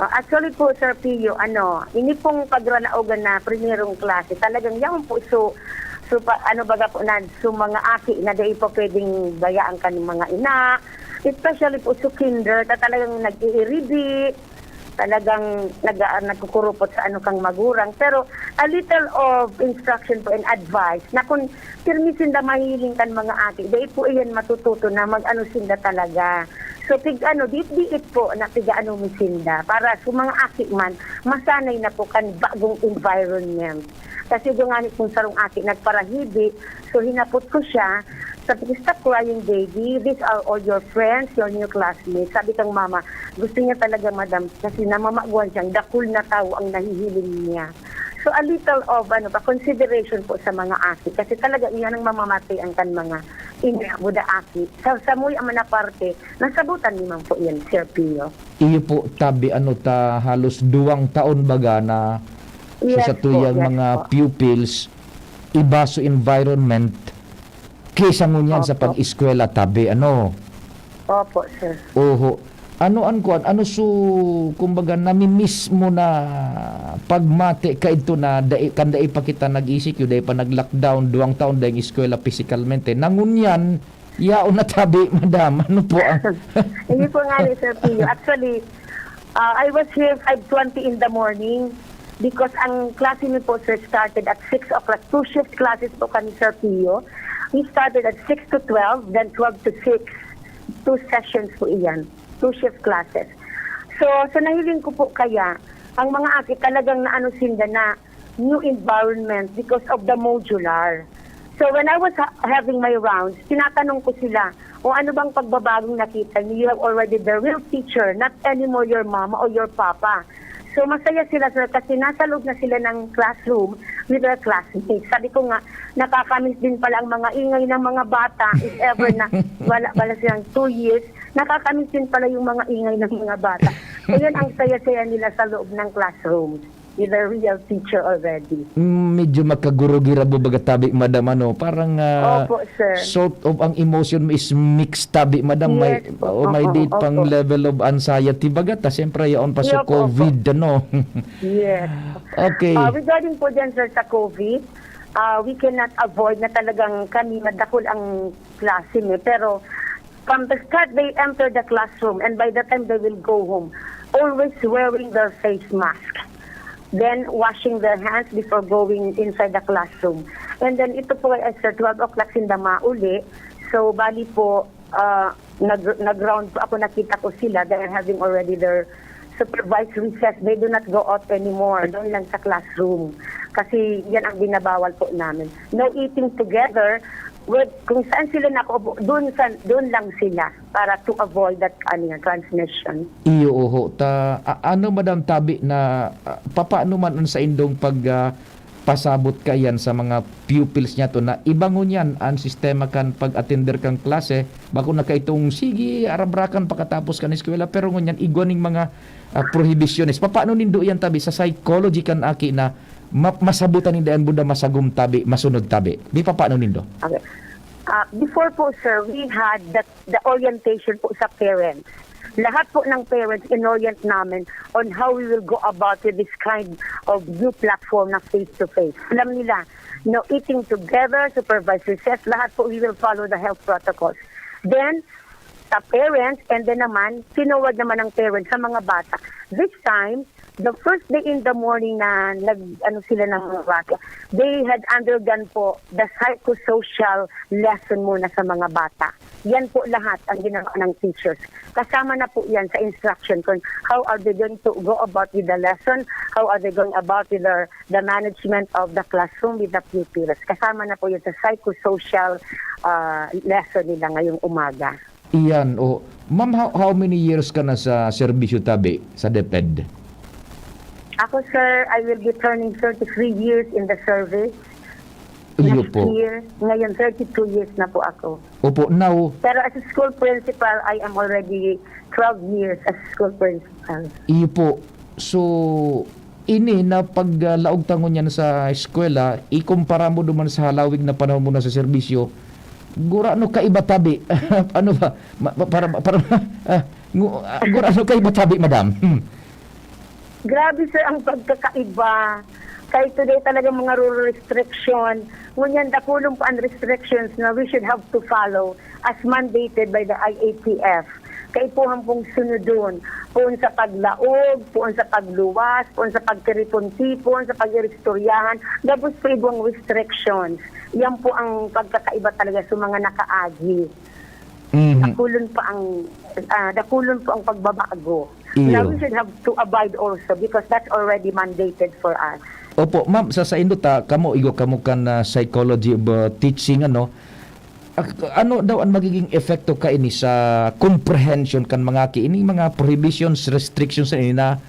Ah, actually po, Sir Pio, ano, ini pong pagranaogan na primerong klase, talagang yaon po, so, so pa, ano baga po na, so mga aki na dai pa pwedeng bayaan kan mga ina, especially po so kinder, ta talagang nag-iiribi, talagang nag-, ah, nagkukurupot sa ano kang magurang. Pero a little of instruction po and advice na kung pirmi sinda mahiling kan mga aki, dai po iyan matututo na mag-ano sinda talaga. So, pig-ano, diit-diit po na pig-ano mi sinda para sa mga aki man, masanay na po kan bagong environment. Kasi doon nga ni kung sarong aki nagparahibi, so hinapot ko siya, sabi ko, "Stop crying, baby. These are all your friends, your new classmates." Sabi kang mama, gusto niya talaga, madam, kasi namamaguan siyang dakul na tao ang nahihiling niya. So, a little of, ano pa, consideration po sa mga aki. Kasi talaga, iyan ang mamamatay ang kan mga ina, buda aki. Sa, sa muy, ang mga parte, nasabutan ni man po yan, Sir Pio. Iyo po, tabi, ano ta, halos duwang taon baga na sa Yes po, satuyang yes mga po. pupils, iba so environment kaysa ngunyan sa Opo. pag-eskwela tabi, ano? Opo, sir. Oho. Ano an kuwan? Ano so, kumbaga, nami-miss mo na pagmati kaidto na dai, kan dai pa kita nag-E C Q, dai pa nag-lockdown, duwang taon daing eskwela pisikalmente. Na ngunyan, yaon na tabi, madam. Ano po ang Hindi po nga ni Sir Pio. Actually, ah, I was here five twenty in the morning because ang klase niyo po, sir, started at six o'clock. Two shift classes po kami, Sir Pio. We started at six to twelve, then twelve to six. Two sessions po iyan. Two shift classes. So, sa nahiling ko po kaya, ang mga aki talagang naano sinda na new environment because of the modular. So, when I was ha- having my rounds, tinatanong ko sila, "O ano bang pagbabagong nakita niyo? You have already the real teacher, not anymore your mama or your papa." So, masaya sila, sir, kasi nasa loob na sila ng classroom with their classmates. Sabi ko nga, nakakamiss din pala ang mga ingay ng mga bata if ever na wala, wala silang two years. Nakakamiss din pala yung mga ingay ng mga bata. So, yun ang saya-saya nila sa loob ng classroom with a real teacher already. Mm, medyo makagurugirabo baga tabi, madam, ano? Parang, ah, Opo, sir. sort of ang emotion mo is mixed tabi, madam. May, Yes po. o may Oo, date pang opo. level of anxiety baga ta. Siyempre, yaon pa Iyo sa po, opo. COVID, ano? Yes. Okay. Ah, regarding po dyan, sir, sa COVID, ah, we cannot avoid na talagang kami madakul ang klase, eh. Pero from the start they enter the classroom and by the time they will go home, always wearing their face mask. Then washing their hands before going inside the classroom. And then ito po ay after twelve o'clock sinda mauli. So, bali po, ah, nag, nag-round po ako, nakita ko sila, they are having already their supervised recess. They do not go out anymore. Doon lang sa classroom. Kasi yan ang binabawal po namin. No eating together. With, kung saan sila nakaupo, doon, sa, doon lang sila para to avoid that, ano yan, transmission. Iyo, oho. Ta, a-, ano, madam, tabi na, ah, papaano man ang saindong pag, ah, pasabot kaiyan sa mga pupils niyato na iba ngunyan an sistema kan pag-atender kan klase, bako na kaitong sige, arabrakan pakatapos kan eskwela, pero ngunyan igwa ning mga, ah, prohibisyones. Papaano nindo iyan tabi sa psychology kan aki na ma-, masabutan ninda an buda masagom tabi, masunod tabi? Di papaano nindo? Okay. Ah, before po, sir, we had that the orientation po sa parents. Lahat po ng parents, in-orient namin on how we will go about with this kind of new platform na face-to-face. Alam nila, no eating together, supervised recess, lahat po, we will follow the health protocols. Then, sa parents, and then naman, tinawag naman ng parents sa mga bata. This time, the first day in the morning na nag, ano sila ng mga bata, they had undergone po the psychosocial lesson muna sa mga bata. Yan po lahat ang ginawa ng teachers. Kasama na po yan sa instruction kung how are they going to go about with the lesson, how are they going about with their, the management of the classroom with the pupils. Kasama na po yan sa psychosocial, ah, lesson nila ngayong umaga. Iyan, o. Ma'am, how, how many years ka na sa serbisyo tabi sa DepEd? Ako, sir, I will be turning thirty-three years in the service Iyo next po. year. Ngayon, thirty-two years na po ako. Opo, now Pero as a school principal, I am already twelve years as a school principal. Iyo po. So, ini na pag, ah, laog ta ngunyan sa eskwela, ikumpara mo duman sa halawig na panahon mo na sa serbisyo, gurano kaiba tabi? Ano ba? Ma-, ma-, para, para, ah, ngu-, ah, gurano kaiba tabi, madam? Hmm. Grabe, sir, ang pagkakaiba. Kahit today talaga mga rule restriction, ngunyan dakulon pa ang restrictions na we should have to follow as mandated by the I A T F. Kaipuhan pong sunodon, poon sa paglaog, poon sa pagluwas, poon sa pagtiripon-tipon, sa pag-iristoryahan, gabos po ibang restrictions. Yan po ang pagkakaiba talaga sa mga nakaagi. Mhm. Dakulon pa ang, ah, dakulon po ang pagbabago. Iyo. Now, we should have to abide also because that's already mandated for us. Opo, ma'am, sa saindo ta, kamo, igwa kamo kan, ah, psychology of, ah, teaching, ano? Ak-, ano daw ang magiging epekto kaini sa comprehension kan mga aki? Ini mga prohibitions, restrictions na ini na,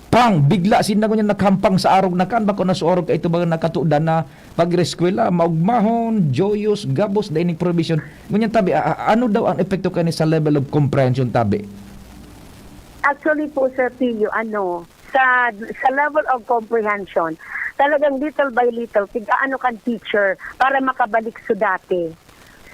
pang, bigla sinda ngunyan nakahampang sa arog na kan, bako na sa arog kaito ba nakatudan na pag-eskwela, maugmahon, joyous, gabos, dai ning prohibition. Ngunyan tabi, a-, a-, ano daw ang epekto kaini sa level of comprehension tabi? Actually po, Sir Pio, ano, sa, sa level of comprehension, Talagang little by little, tig-aano kan teacher para makabalik sa dati.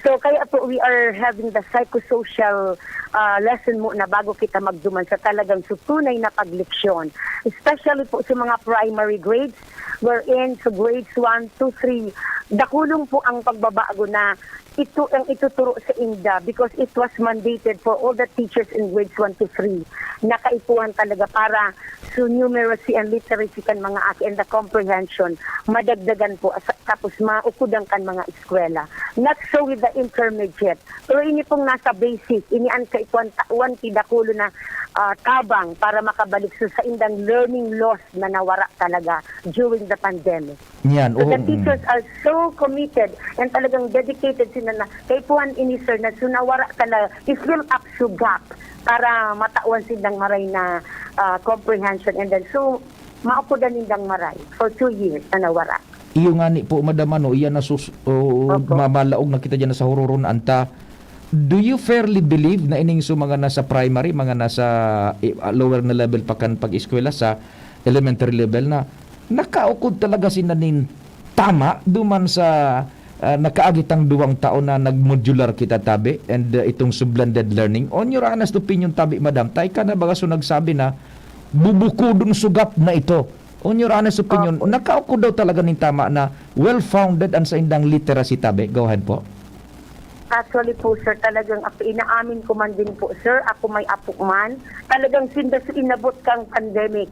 So, kaya po we are having the psychosocial, ah, lesson muna bago kita magduman sa talagang sa tunay na pagleksyon. Especially po sa mga primary grades, wherein sa grades one, two, three, dakulong po ang pagbabago na ito ang ituturo sa inda because it was mandated for all the teachers in grades one to three na kaipuhan talaga para sa numeracy and literacy kan mga aki and the comprehension, madagdagan po, asa-, tapos maukudan kan mga eskwela. Not so with the intermediate. Pero ini pong nasa basic, ini an kaipuhan tawan ki dakulo na, ah, tabang para makabalik sa saindang learning loss na nawara talaga during the pandemic. Yan, So, oo, the mm. teachers are so committed and talagang dedicated sila na kaipuhan ini, sir, na so nawara talaga, i-fill up so gap para matawan sindang maray na, ah, comprehension and then so maukudan nindang maray for two years na nawara. Iyo ngani po, madam, ano, iyan na sus-, o, Opo. mamalaog na kita diyan sa huroron, anta. Do you fairly believe na ining so mga nasa primary, mga nasa, eh, ah, lower na level pa kan pag-eskwela sa elementary level na nakaukod talaga sinda nin tama duman sa, ah, nakaagi tang duwang taon na nag-modular kita tabi and, ah, itong so blended learning? On your honest opinion tabi, madam, ta ika na baga so nagsabi na bubukodon so gap na ito. On your honest opinion, Opo. nakaukod daw talaga nin tama na well-founded an saindang literacy tabi? Go ahead po. Actually po, sir, talagang ako, inaamin ko man din po, sir, ako may apo man. Talagang sinda so inabot kang pandemic.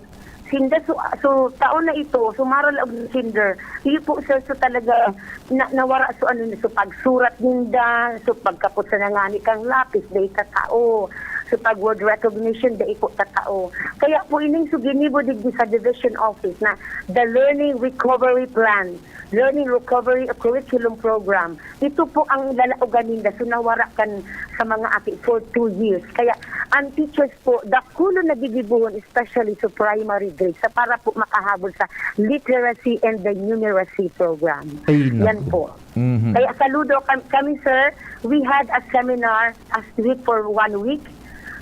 Sinda so, so taon na ito, so maral og kinder. Iyo po, sir, so talaga na, nawara so ano, so pagsurat ninda, so pagkapot sa nangani kang lapis, dai tatao. So pag word recognition, dai po tatao. Kaya po ining so ginibo digdi sa division office na the learning recovery plan, learning recovery curriculum program. Ito po ang lalaogan ninda. So nawara kan sa mga aki for two years. Kaya ang teachers po, dakulo na gigibohon, especially sa primary grade, sa para po makahabol sa literacy and the numeracy program. Ay, Yan naku. po. Mhm. Kaya saludo kam-, kami, sir. We had a seminar last week for one week.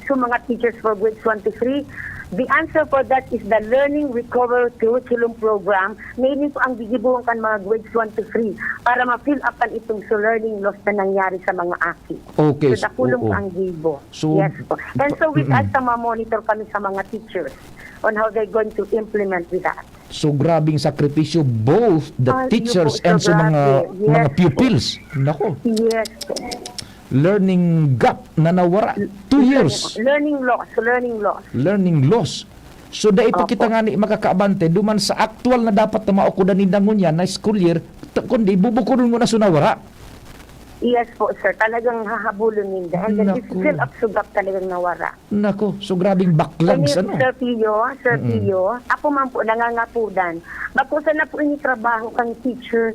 So, mga teachers for grades one to three, the answer for that is the Learning Recovery Curriculum Program na ini po ang gigibohon kan mga grades one to three para ma-fill up an itong so learning loss na nangyari sa mga aki. Okay, So, so, dakulong oo. ang gibo. So, Yes po. And pa- so, with mm. us, sa monitor kami sa mga teachers on how they're going to implement with that. So, grabing sakripisyo, both the Ah, iyo teachers po, so and sa mga, grabe. mga Yes po. pupils. Nako. Yes po. Learning gap na nawara. Two years. Learning loss, learning loss. Learning loss. So, dai pa Opo. kita ngani makakaabante duman sa aktual na dapat na maukodan ninda ngunyan na school year, t-, kundi bubukodon mo na so nawara. Yes po, sir. Talagang hahabulon ninda. And then, Naku. it's still up so gap talagang nawara. Nako, so grabing baklags, Ini, ano? Sir Pio, Sir Mm-mm. Pio, ako man po, nangangapudan. Bako sana po ini trabaho kang teacher.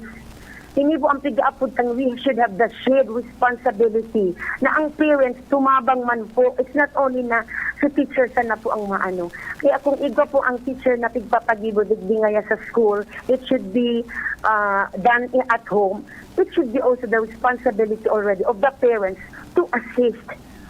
Ini po ang pigaapod kang we should have the shared responsibility na ang parents tumabang man po. It's not only na si teacher sana po ang maano. Kaya kung igwa po ang teacher na pigpapagibo digdi ngaya sa school, it should be, ah, done i-, at home. It should be also the responsibility already of the parents to assist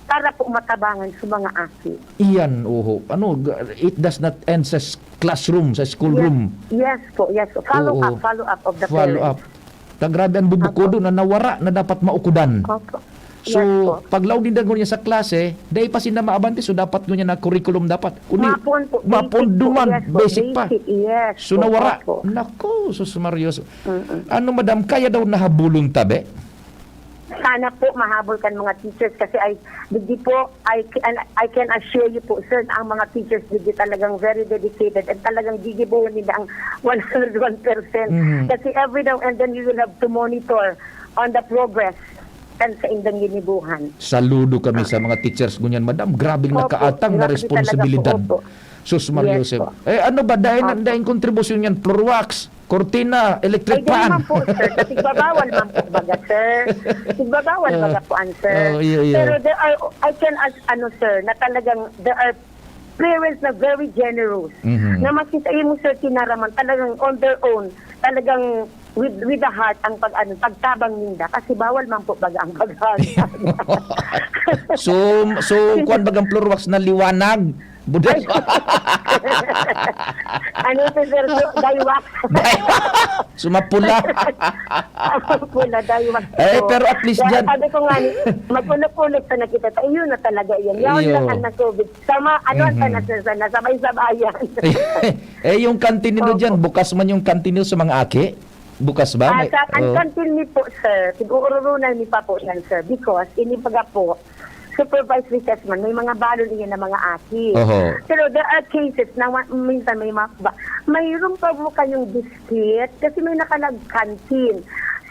para po matabangan sa mga aki. Iyan, oho. Ano, g-, it does not end sa s-, classroom, sa Yes. schoolroom. Yes po, yes po. Follow Oo. up, follow up of the Follow parents. up. Ta grabe ang bubukodon Apo. na nawara na dapat maukodan. Opo. So, Yes po. paglaog ninda ngunyan sa klase, dai pa sinda maabante, so dapat ngunyan na curriculum dapat. Kundi, Mapon po, basic po, maponduman, yes po, basic pa. basic, yes So, po, nawara. opo. Nako, sus Mario. Mm-mm. Ano, madam, kaya daw nahabulon tabi? Sana po mahabol kan mga teachers kasi I, digdi po, I can, I can assure you po, sir, na ang mga teachers digdi talagang very dedicated and talagang gigibohon nila ang one hundred one percent. Mhm. Kasi every now and then, we will have to monitor on the progress kan saindang ginibuhan. Saludo kami Ah. sa mga teachers ngunyan, madam. Grabing Opo, nakaatang na grabe talaga responsibilidad. po, opo. Sus, Maria Yes Joseph. po. Eh, ano ba? Dahil na, Opo. dahil kontribusyon niyan, Clorox, kortina, electric Ay, di fan. naman po, sir. Kasi babawal man po baga, sir. Babawal Ah. baga po, an, sir. Oh, iyo, iyo. Pero there are, I can, as, ano, sir, na talagang there are parents na very generous. Mhm. Na makita mo, sir, tinaraman, talagang on their own, talagang with, with the heart, ang pag, ano, pagtabang ninda. Kasi bawal man po baga ang paghan. So, so, Hindi. kuwan bagang Clorox na liwanag. Budas. Ano ito, sir? Daywak. Daywak. Sumapula. Pula, daywak. Eh, pero at least dyan. Sabi ko nga, ni, mag-ulog-ulog pa na kita. Tayo na talaga yan. Yaon Iyo. lang ang nag-covid. Sama, ano ang Mhm. tanas na sana, sabay-sabayan. Eh, yung kantin nyo Opo. dyan, bukas man yung kantin nyo sa mga aki? Bukas ba? Ah, May, sa, ang oh. kantin ni po, sir, siguro ni pa po yan, sir. Because, ini baga po, supervised recess man, may mga balon iyan na mga aki. Oho. Pero there are cases na wa-, minsan may mga, ba, mayroon pa po kayong biscuit kasi may nakalag canteen.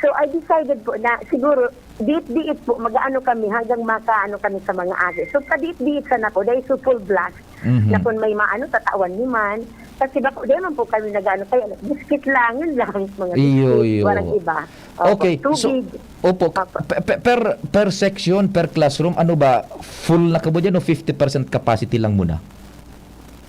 So, I decided po na siguro, diit-diit po, mag-aano kami hanggang makaano kami sa mga aki. So, padiit-diit sana po, dahil so full blast Mhm. na kung may maano, tatawan ni man. Kasi bako, di man po kami nag-ano, kaya biscuit lang, yun lang, mga Iyo, biscuit, iyo. walang iba. Opo, Okay, so, tubig. opo, Opo. pe-, pe-, per, per section, per classroom, ano ba, full na kamo dyan o fifty percent capacity lang muna?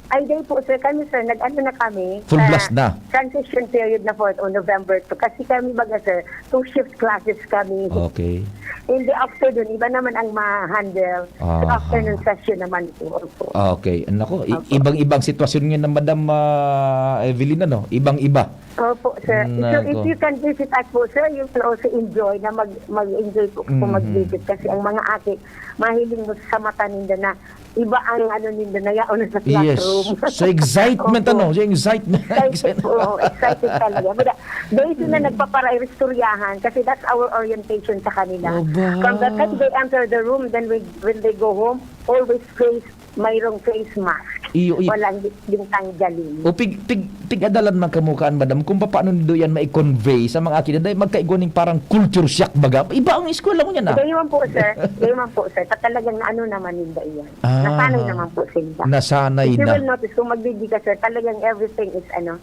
Ay, di po, sir. Kami, sir, nag-ano na kami, Full sa blast na? transition period na po, o November two. Kasi kami, baga, sir, two shift classes kami. Okay. In the afternoon, iba naman ang ma-handle. Sa Aha. afternoon session naman po. Opo. Okay. Nako, i-, Opo. ibang-ibang sitwasyon ngayon na, Madam, ah, Evelyn, ano? Ibang-iba. Opo, sir. So, if Nako. you can visit us po, sir, you can also enjoy na mag-, mag-enjoy po kung Mhm. mag-visit. Kasi ang mga aki, mahiling mo sa mata ninda na iba ang ano ninda na yaon sa Yes. classroom. So, excitement, Opo. ano? So, excitement. Excited po. Oo, excited talaga. But, uh, dahil sila Mm. nagpaparaistoryahan, kasi that's our orientation sa kanila. Aba. From the time they enter the room, then when, when they go home, always face, mayroong face mask. Iyo, iyo. Walang di-, ding tanggalin. O, pig-, pig-, pig-adalan man kamo kaan, madam, kung paano nindo yan mai-convey sa mga aki na dahil magkaigwa ning parang culture shock baga. Iba ang eskwela mo niyan, ah. Gayon po, sir. Gayon po, sir. Ta-, talagang naano naman ninda iyan. Ah. Nasanay naman po sila. Nasanay If you na. will notice, kung magbibigay ka, sir, talagang everything is, ano,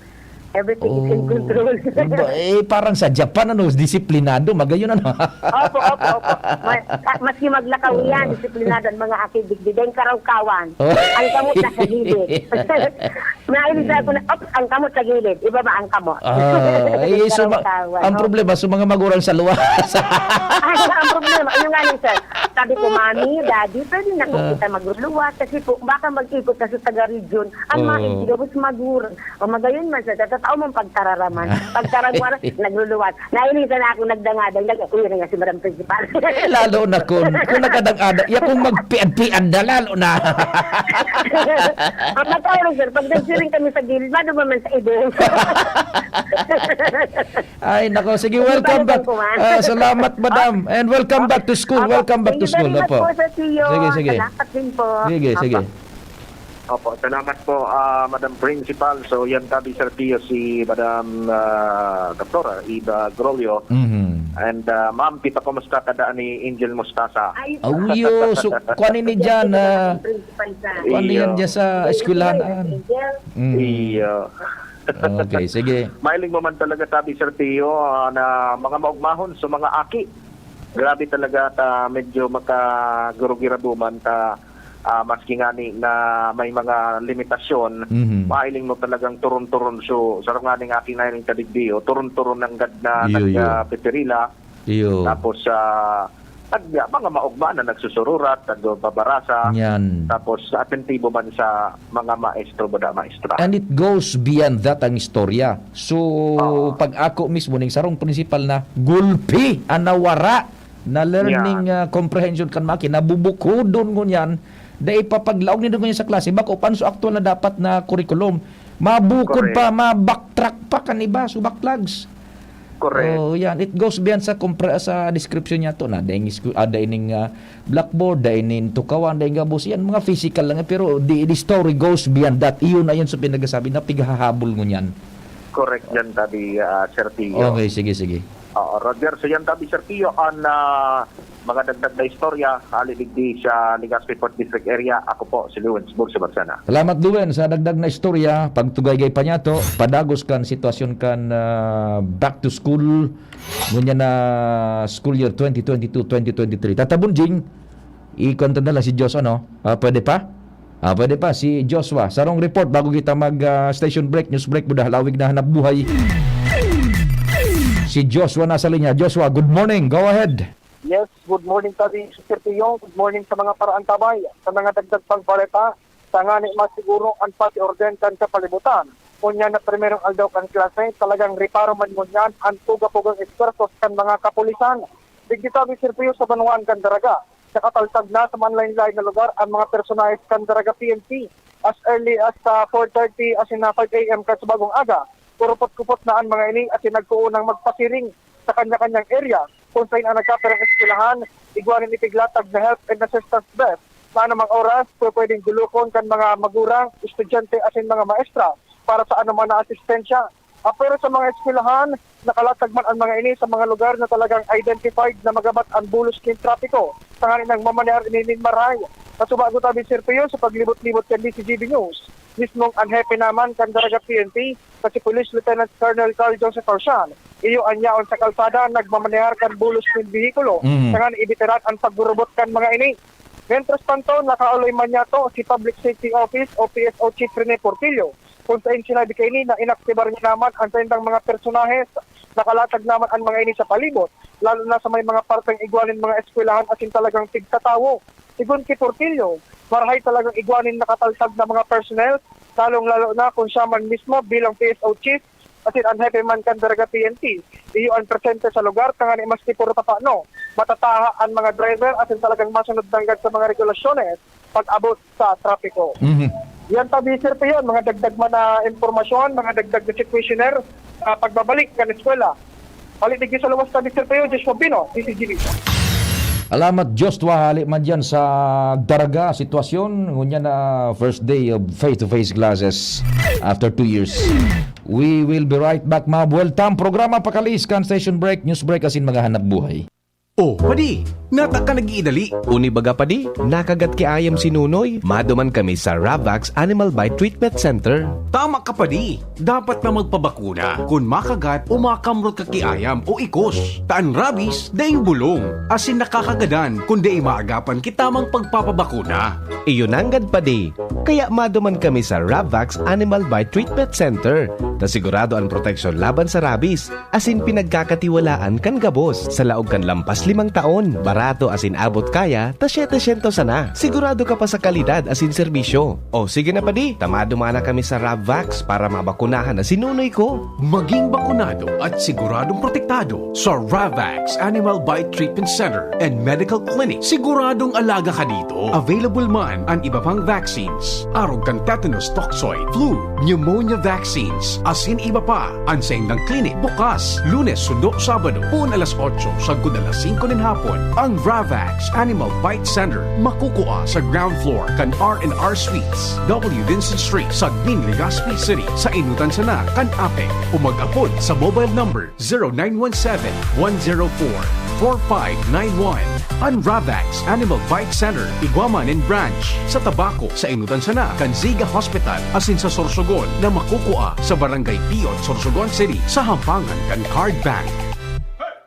everything is in Oh. control. Ba, eh, parang sa Japan, ano, disiplinado, magayon, ano? Opo, opo, opo. Ma-, ah, maski maglakaw yan, disiplinado ang mga aki digdi. Dahil karawkawan, Oh. ang kamot nasa gilid. Nainis ako na, "Ops, ang kamot sa gilid. Ibaba ang kamot." Ah, eh, so, ma-, Karawkawan, ang opo. problema, so, mga magurang sa luwas. Ay, ang problema, yun nga yun, sir. Sabi ko, "Mami, Daddy, pwede na po Ah. kita magluluwas kasi po, baka mag-ikot na sa taga-region. Ang mga Oo. N G Os, magurang." O, magayon man, sir, tatao mong pagtararaman. Pagtararaman, nagluluwas. Nainitan na ako, nagdangadang, nag-, uy, na nga si Madam Principal. Eh, lalo na kung, kung nagkadang-adang, ya kung magpiad-piad na, lalo na. Ang matao lang, sir, pag nagsiring kami sa gilid, mano ba man sa ibo? Ay, nako, sige, Hindi welcome ba back. nagkangkuman? Ah, salamat, madam. And welcome Okay. back to school. Opo. Welcome back Thank to you very school. much Opo. po, Sir Tio. Sige, sige. Salamat din po. Sige, Opo. sige. Opo, salamat po, ah, Madam Principal. So, yan tabi, Sir Tio, si Madam, ah, Doktora Ida Grolio. Mhm. And, ah, ma'am, kita kumusta ka daan ni Angel Mostasa? Ay, Auyo, so, kuan ini dyan, ah, Principal sa kuan yan Iyo. dyan sa eskwelahan, ah. Angel. Mm. Iyo. Okay, sige. Mailing mo man talaga tabi, Sir Tio, ah, na mga maugmahon sa mga aki. Grabe talaga ta, medyo makagurugirabuman ta, ah, maski ngani na may mga limitasyon, Mhm. mailing mo talagang turon-turon. So, sarong nganing aki na ining kadigdi, o, turon-turon nanggad na Iyo, nag, iyo. ah, pipirila. Iyo. Tapos, ah, nag-, mga maugma na nagsusururat, nagbabarasa. Yan. Tapos, atentibo man sa mga maestro, bada maestra. And it goes beyond that ang istorya. So, Oo. pag ako mismo, ning sarong principal na gulpi, an nawara na learning, Yan. ah, comprehension kan mga aki, nabubukodon ngunyan, dai papaglaog nindo ngunyan sa klase, bako pan so aktual na dapat na curriculum. Mabukod Correct. pa, ma-backtrack pa kan iba, so backlogs. Correct. Oh, yan. It goes beyond sa kompre-, sa description niya to na daing isku-, ah, daing, ah, blackboard, daing tukawan, daing gabos. Yan, mga physical lang yan. Pero the, the story goes beyond that. Iyon na yun sa pinagsasabi na pighahabol ngunyan. Correct yan, tabi, ah, Sir Tio. Okay, sige, sige. Oo, Roger. So yan, tabi, Sir Tio, ang, ah, mga dagdag na istorya, hali digdi sa Legazpi Fourth District Area. Ako po, si Lewins Burso Barsana. Salamat, Lewin, sa dagdag na istorya. Pagtugaygay pa niya to, padagos kan sitwasyon kan, ah, back to school, ngunyan na school year twenty twenty-two, twenty twenty-three. Tata Bunjing, ikon ta na lang si Joshua, no? Ah, pwede pa? Ah, pwede pa. Si Joshua, sarong report bago kita mag, ah, station break, news break, buda halawig na hanap buhay. Si Joshua nasa linya. Joshua, good morning. Go ahead. Yes, good morning, Tadi Sir Pio. Good morning sa mga paraantabay. Sa mga dagdag pang balita, tangani masiguro an pasiorden kan kapalibutan. Ngunyan na primerong aldaw kan klase, talagang reparo man ngunyan an puga-pugang esfuerzos kan mga kapulisan. Digdi tabi, Sir Pio, sa banwaan kan Daraga, nakataltag na sa manlain-lain na lugar an mga personahes kan Daraga P N P. As early as sa four thirty asin na five a m kan sa bagong aga, kurupot-kupot na an mga ini asin nagkuunang magpasiring sa kanya-kanyang area, kung sain an nagkapirang eskwelahan, igwa nin ipiglatag na help and assistance desk na anumang oras pwedeng dulokon kan mga magurang, estudyante asin mga maestra para sa anuman na asistensya. Ah, pero sa mga eskwelahan, nakalatag man an mga ini sa mga lugar na talagang identified na magabat an bulos nin trapiko, tanganing mamanehar ini nin marahay. Sa subago tabi, Sir Pio, sa paglibot-libot kan D Z G B News, mismong an hepe naman kan Daraga P N P, na si Police Lieutenant Colonel Carl Joseph Arsian, iyo an yaon sa kalsada nagmamanehar kan bulos nin behikulo, Mm. tanganing ibitiran an pagburubot kan mga ini. Mientras tanto, nakaoloy man niyato si Public Safety Office o P S O Chief Rene Portillo, kung sain sinabi kaini na inaktibar niya naman an saindang mga personahes, nakalatag naman an mga ini sa palibot, lalo na sa may mga parteng igwa nin mga eskwelahan asin talagang tigtatawo. Sigon ki Portillo, marahay talagang igwa nin nakataltag na mga personnel, lalong-lalo na kung siya man mismo bilang P S O Chief asin an hepe man kan Daraga P N P, iyo an presente sa lugar, tanganing maski puro papano, matataha an mga driver asin talagang masunod nanggad sa mga regulasyones pag-abot sa trapiko. Mhm. Yan tabi, Sir Pio, mga dagdag man na impormasyon, mga dagdag na situationer sa pagbabalik kan eskwela. Balik digdi sa luwas tabi, Sir Pio, Joshua Bino, D Z G B. Alamat, Joshua, hali man dyan sa Daraga sitwasyon, ngunyan na first day of face-to-face classes after two years. We will be right back, mga buwelta. Ang programa pakaalis kan station break, news break, asin mga hanap buhay. Oh, padi, nata ka nag-iidali? Uni baga, padi, nakagat ki ayam si Nunoy. Maduman kami sa Ravax Animal Bite Treatment Center. Tama ka, padi. Dapat na magpabakuna kun makagat o makamrot ka ki ayam o ikos. Ta an rabies, daing bulong, asin nakakagadan kun dai maagapan ki tamang pagpapabakuna. Iyo nanggad, padi. Kaya maduman kami sa Ravax Animal Bite Treatment Center, ta sigurado an proteksyon laban sa rabies, asin pinagkakatiwalaan kan gabos. Sa laog kan lampas limang taon, barato asin abot kaya ta setecientos sana. Sigurado ka pa sa kalidad asin serbisyo. O sige na, padi, ta maduman na kami sa Ravax para mabakunahan na si Nunoy ko. Maging bakunado at siguradong protektado sa Ravax Animal Bite Treatment Center and Medical Clinic. Siguradong alaga ka dito. Available man an iba pang vaccines, arog kan tetanus toxoid, flu, pneumonia vaccines, asin iba pa. An saindang clinic bukas Lunes sundo Sabado, poon alas otso sagkod alas singko nin hapon. Ang Ravax Animal Bite Center makukua sa ground floor kan R and R Suites, W Vincent Street, Sagmin, Legazpi City, sa enotan sana kan APEC, o mag-apod sa mobile number zero nine one seven, one zero four, four five nine one. An Ravax Animal Bite Center, igwa man nin branch sa Tabaco, sa enotan sana kan Ziga Hospital, asin sa Sorsogon na makukua sa Barangay Piot, Sorsogon City, sa hampangan kan Card Bank.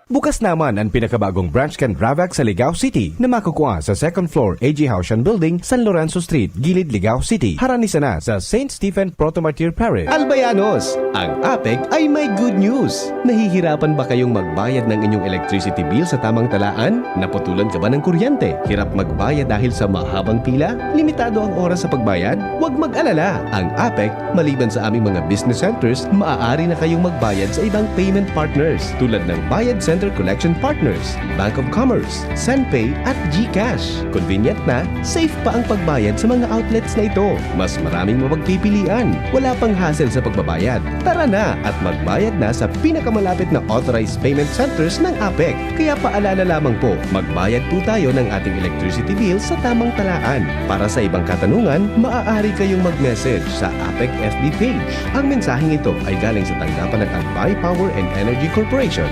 Bukas naman an pinakabagong branch kan Ravax sa Ligao City na makukua sa second floor A G Haushan Building, San Lorenzo Street, Gilid, Ligao City, harani sana sa Saint Stephen Proto-Martyr Parish. Albayanos, ang APEC ay may good news! Nahihirapan ba kayong magbayad ng inyong electricity bill sa tamang talaan? Naputulan ka ba ng kuryente? Hirap magbayad dahil sa mahabang pila? Limitado ang oras sa pagbayad? Huwag mag-alala! Ang APEC, maliban sa aming mga business centers, maaari na kayong magbayad sa ibang payment partners, tulad ng Bayad Center Collection Partners, Bank of Commerce, Senpay at GCash. Convenient na, safe pa ang pagbayad sa mga outlets na ito. Mas maraming mapagpipilian. Wala pang hassle sa pagbabayad. Tara na at magbayad na sa pinakamalapit na authorized payment centers ng APEC. Kaya paalala lamang po, magbayad po tayo ng ating electricity bill sa tamang talaan. Para sa ibang katanungan, maaari kayong mag-message sa APEC F B page. Ang mensaheng ito ay galing sa tanggapan ng Albay Power and Energy Corporation.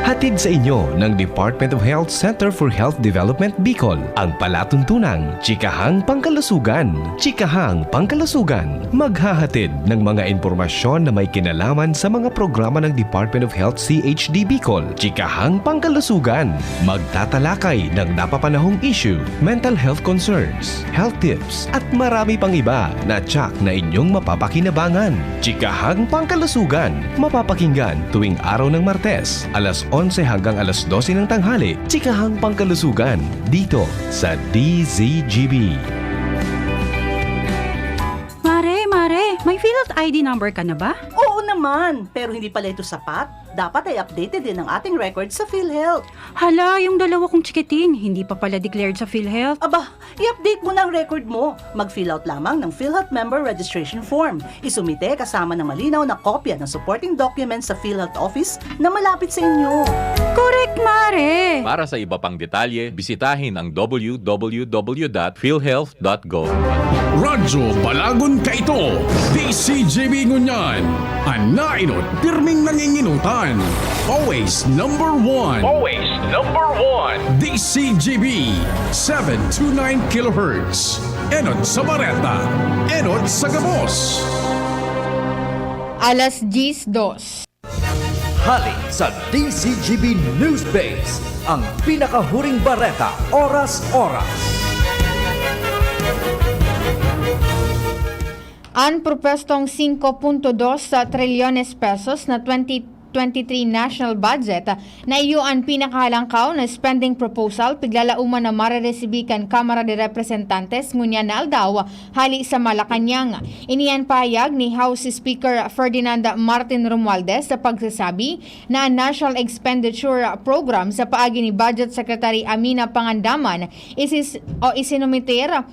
Hatid sa inyo ng Department of Health Center for Health Development Bicol, ang palatuntunang Chikahang Pangkalusugan. Chikahang Pangkalusugan, maghahatid ng mga impormasyon na may kinalaman sa mga programa ng Department of Health C H D Bicol. Chikahang Pangkalusugan, magtatalakay ng napapanahong issue, mental health concerns, health tips, at marami pang iba na tsak na inyong mapapakinabangan. Chikahang Pangkalusugan, mapapakinggan tuwing araw ng Martes, alas onse hanggang alas dose ng tanghali, chikahang pangkalusugan, dito sa D Z G B. Mare, Mare, may PhilHealth I D number ka na ba? Oo naman, pero hindi pala ito sapat. Dapat ay updated din ang ating record sa PhilHealth. Hala, yung dalawa kong chikiting, hindi pa pala declared sa PhilHealth. Aba, i-update mo na ang record mo. Mag-fill out lamang ng PhilHealth Member Registration Form. Isumite kasama ng malinaw na kopya ng supporting documents sa PhilHealth Office na malapit sa inyo. Correct, Mare! Para sa iba pang detalye, bisitahin ang w w w dot philhealth dot gov. Radyo Balagon Kaito, D C G B ngunyan. An nainot, pirming nanginginutan. Always number one. Always number one. D C G B, seven two nine kilohertz. Enot sa bareta, enot sa gabos. Alas diyes dos. Hali sa D C G B News Base, ang pinakahuring bareta, oras-oras. An propwestong singko punto dos sa trilyones pesos na twenty twenty-three national budget na iyo an pinakahalangkaw na spending proposal piglalauman na mareresibi kan Kamara de Representantes ngunyan na aldaw hali sa Malacañang. Ini an pahayag ni House Speaker Ferdinand Martin Romualdez sa pagsasabi na an National Expenditure Program sa paagi ni Budget Secretary Amina Pangandaman isis, o isinumiter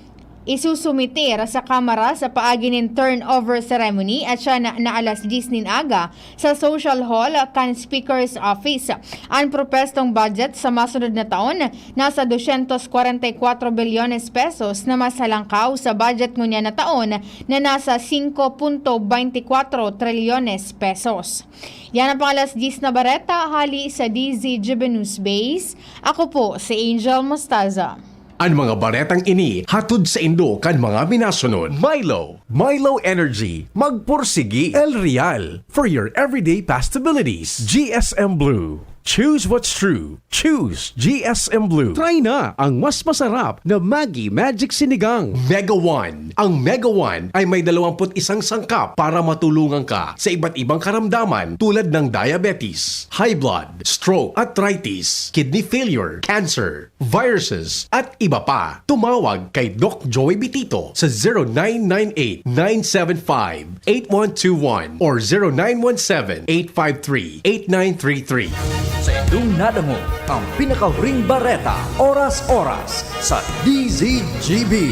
isusumiter sa Kamara sa paagi nin turnover ceremony at siya na, na alas diyes nin aga sa Social Hall kan Speaker's Office. An propwestong budget sa masunod na taon nasa dosyentos kwarenta y kwatro bilyones pesos na mas halangkaw sa budget ngunyan na taon na nasa singko punto baynte kwatro trilyones pesos. Yan ang pang alas diyes na bareta hali sa D Z G B News Base. Ako po si Angel Mostaza. An mga baretang ini hatod saindo kan mga minasunod: Milo, Milo Energy, magpursigi, El Real, for your everyday pastabilities, G S M Blue. Choose what's true. Choose G S M Blue. Try na ang mas masarap na Maggi Magic Sinigang. Mega One. Ang Mega One ay may dalawampu't isang sangkap para matulungan ka sa iba't ibang karamdaman tulad ng diabetes, high blood, stroke, arthritis, kidney failure, cancer, viruses, at iba pa. Tumawag kay Doc Joey Bitito sa zero nine nine eight, nine seven five, eight one two one or zero nine one seven, eight five three, eight nine three three. Sa indong nadangog ang pinakahuring bareta, oras-oras, sa D Z G B.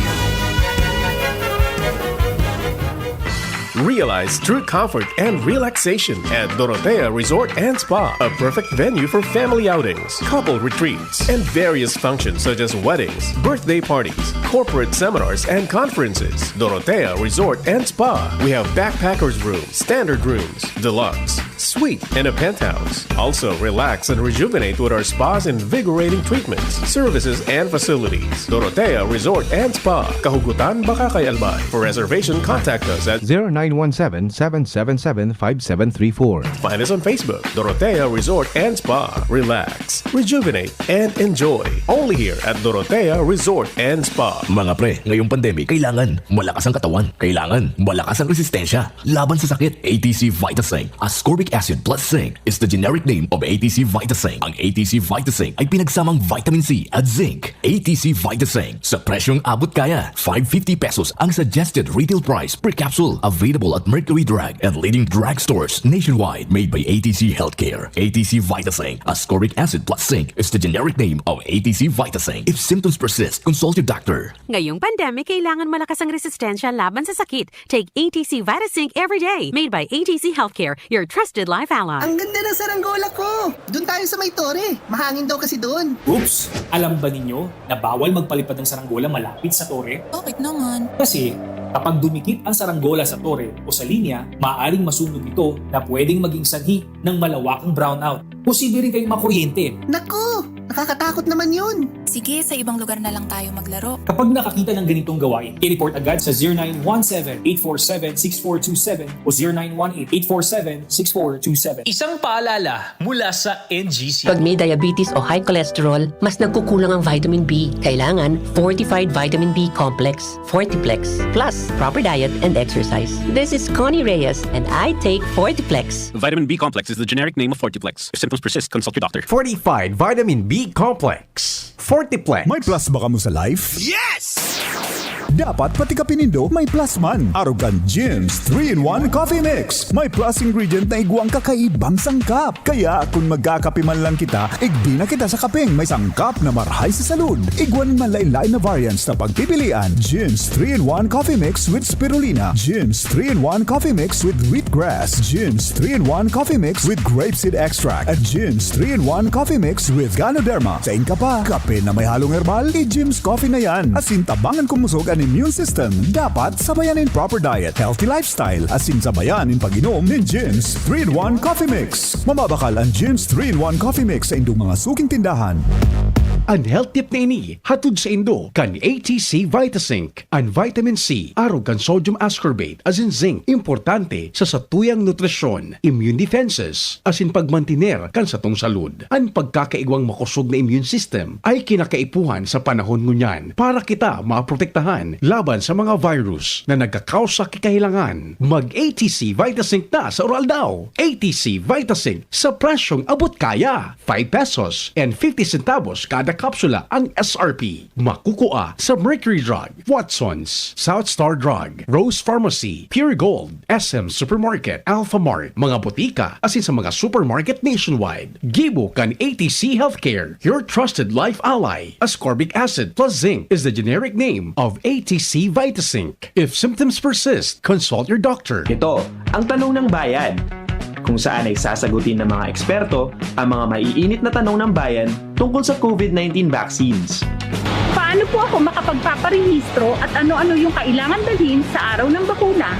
Realize true comfort and relaxation at Dorotea Resort and Spa, a perfect venue for family outings, couple retreats, and various functions such as weddings, birthday parties, corporate seminars, and conferences. Dorotea Resort and Spa. We have backpackers room, standard rooms, deluxe, suite, and a penthouse. Also, relax and rejuvenate with our spa's invigorating treatments, services, and facilities. Dorotea Resort and Spa, Kahugutan, Bacacay, Albay. For reservation, contact us at zero nine one seven, seven seven seven, five seven three four. Find us on Facebook, Dorotea Resort and Spa. Relax, rejuvenate, and enjoy. Only here at Dorotea Resort and Spa. Mga pre, ngayong pandemic, kailangan malakas ang katawan. Kailangan malakas ang resistensya laban sa sakit. A T C Vitasync, ascorbic acid plus zinc, is the generic name of A T C Vitasync. Ang A T C Vitasync ay pinagsamang vitamin C at zinc. A T C Vitasync, sa presyong abot kaya. Five fifty pesos ang suggested retail price per capsule. Available at Mercury Drug and leading drugstores nationwide. Made by A T C Healthcare. A T C Vitasync, ascorbic acid plus zinc, is the generic name of A T C Vitasync. If symptoms persist, consult your doctor. Ngayong pandemic, kailangan malakas ang resistensya laban sa sakit. Take A T C Vitasync every day. Made by A T C Healthcare, your trusted life ally. Ang ganda ng saranggola ko! Doon tayo sa may tore. Mahangin daw kasi doon. Oops! Alam ba ninyo na bawal magpalipad ng saranggola malapit sa tore? Bakit naman? Kasi kapag dumikit ang saranggola sa tore o sa linya, maaaring masunog ito na pwedeng maging sanhi ng malawakang brownout. Posible rin kayong makuryente. Naku! Nakakatakot naman yun! Sige, sa ibang lugar na lang tayo maglaro. Kapag nakakita ng ganitong gawain, i-report agad sa zero nine one seven, eight four seven, six four two seven o zero nine one eight, eight four seven, six four two seven. Isang paalala mula sa N G C. Pag may diabetes o high cholesterol, mas nagkukulang ang vitamin B. Kailangan fortified vitamin B complex, Fortiplex, plus proper diet and exercise. This is Connie Reyes and I take Fortiplex. Vitamin B complex is the generic name of Fortiplex. If symptoms persist, consult your doctor. Fortified Vitamin B Complex. Fortiplex. May plus ba kamo sa life? Yes! Dapat pati kape nindo may plus man. Arog kan Jim's three-in-one Coffee Mix. May plus ingredient na igwang kakaibang sangkap. Kaya kung magkakape man lang kita, igbi na kita sa kapeng may sangkap na marhay sa salud. Igwa nin manlaen-laen na variants na pagpipilian. Jim's three-in-one Coffee Mix with Spirulina. Jim's three-in-one Coffee Mix with Wheatgrass. Jim's three-in-one Coffee Mix with Grapeseed Extract. At Jim's three-in-one Coffee Mix with Ganoderma. Sain ka pa? Kape na may halong herbal? I-Jim's Coffee na yan. Asin tabangan kumusog an immune system. Dapat sabayan nin proper diet, healthy lifestyle. Asin sabayan nin pag-inom nin Jim's three-in-one Coffee Mix. Mababakal an Jim's three-in-one Coffee Mix sa indong mga suking tindahan. An health tip na ini hatod saindo kan A T C Vitazinc. An vitamin C, arog kan sodium ascorbate, asin zinc, importante sa satuyang nutrisyon, immune defenses, asin pagmantiner kan satong salud. An pagkakaigwang makosog na immune system ay kinakaipuhan sa panahon ngunyan para kita maprotektahan laban sa mga virus na nagkakausa ki kahelangan. Mag A T C Vitazinc na sa Uraldaw. A T C Vitazinc sa presyong abot kaya. Five pesos and fifty centavos kada kapsula ang S R P. Makukua sa Mercury Drug, Watson's, South Star Drug, Rose Pharmacy, Pure Gold, S M Supermarket, Alphamart, mga botika, asin sa mga supermarket nationwide. Gibo kan A T C Healthcare, your trusted life ally. Ascorbic acid plus zinc is the generic name of A T C Vitazinc. If symptoms persist, consult your doctor. Ito ang tanong ng bayan, kung saan ay sasagutin ng mga eksperto ang mga maiinit na tanong ng bayan tungkol sa COVID nineteen vaccines. Paano po ako makapagpaparehistro at ano-ano yung kailangan dalhin sa araw ng bakuna?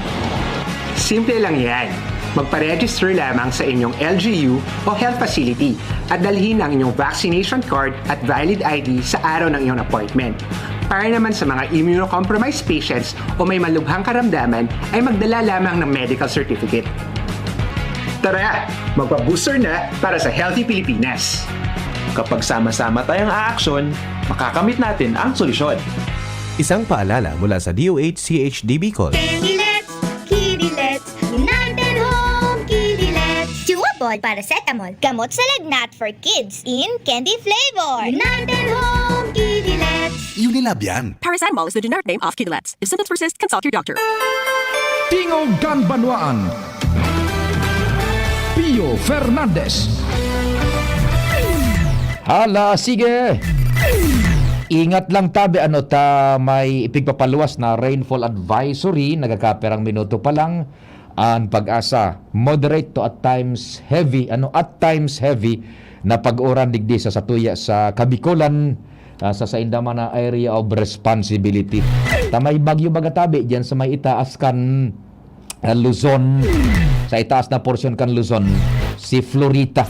Simple lang yan. Magpa-register lamang sa inyong L G U o health facility at dalhin ang inyong vaccination card at valid I D sa araw ng iyong appointment. Para naman sa mga immunocompromised patients o may malubhang karamdaman, ay magdala lamang ng medical certificate. Tara, magpa-booster na para sa healthy Pilipinas! Kapag sama-sama tayong aaksyon, makakamit natin ang solusyon. Isang paalala mula sa D O H C H D Bicol. Candy Lets, Kitty Lets, United Home Kitty Lets. Chewable paracetamol, gamot sa lagnat for kids in candy flavor. United Home Kitty Lets. Unilab yan. Paracetamol is the generic name of Kidulets. If symptoms persist, consult your doctor. Tingog kan Banwaan. Pio Fernandez. Hala, sige. Ingat lang tabi, ano ta, may ipigpapaluwas na rainfall advisory, nagkakaperang minuto pa lang. An Pag-asa, moderate to at times heavy, ano, at times heavy na pag-uran digdi sa satuya sa Kabikolan, ah, sa sainda man na area of responsibility. Ta may bagyo baga tabi diyan sa may itaas kan, ah, Luzon, sa itaas na porsyon kan Luzon, si Florita.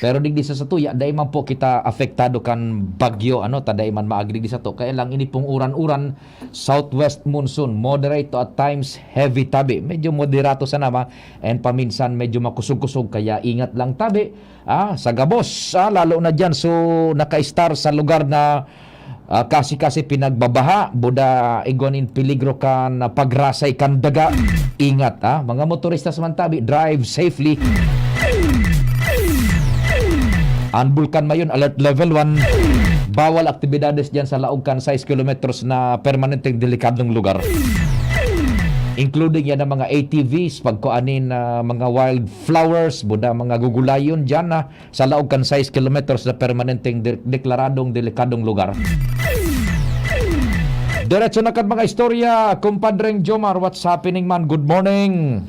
Pero digdi sa satuya, dai man po kita apektado kan bagyo, ano, ta dai man maagi digdi sato. Kaya lang, ini pong uran-uran, southwest monsoon, moderate to at times heavy tabi. Medyo moderato sana ma, and paminsan medyo makusog-kusog, kaya ingat lang tabi. Ah, sa gabos, ah, lalo na diyan so naka-star sa lugar na, ah, kasi-kasi pinagbabaha, buda igwa nin peligro kan, ah, pagrasay kan daga. Ingat, ah, mga motoristas man tabi, drive safely. An Bulkan Mayon, alert level one. Bawal aktibidades diyan sa laog kan sais kilometros na permanenteng delikadong lugar. Including yan ang mga A T Vs, pagkuanin na mga wildflowers, buda mga gugulayon diyan na sa laog kan sais kilometros na permanenteng de-, deklaradong delikadong lugar. Diretso na kan mga istorya, Kumpadreng Jomar, what's happening man? Good morning!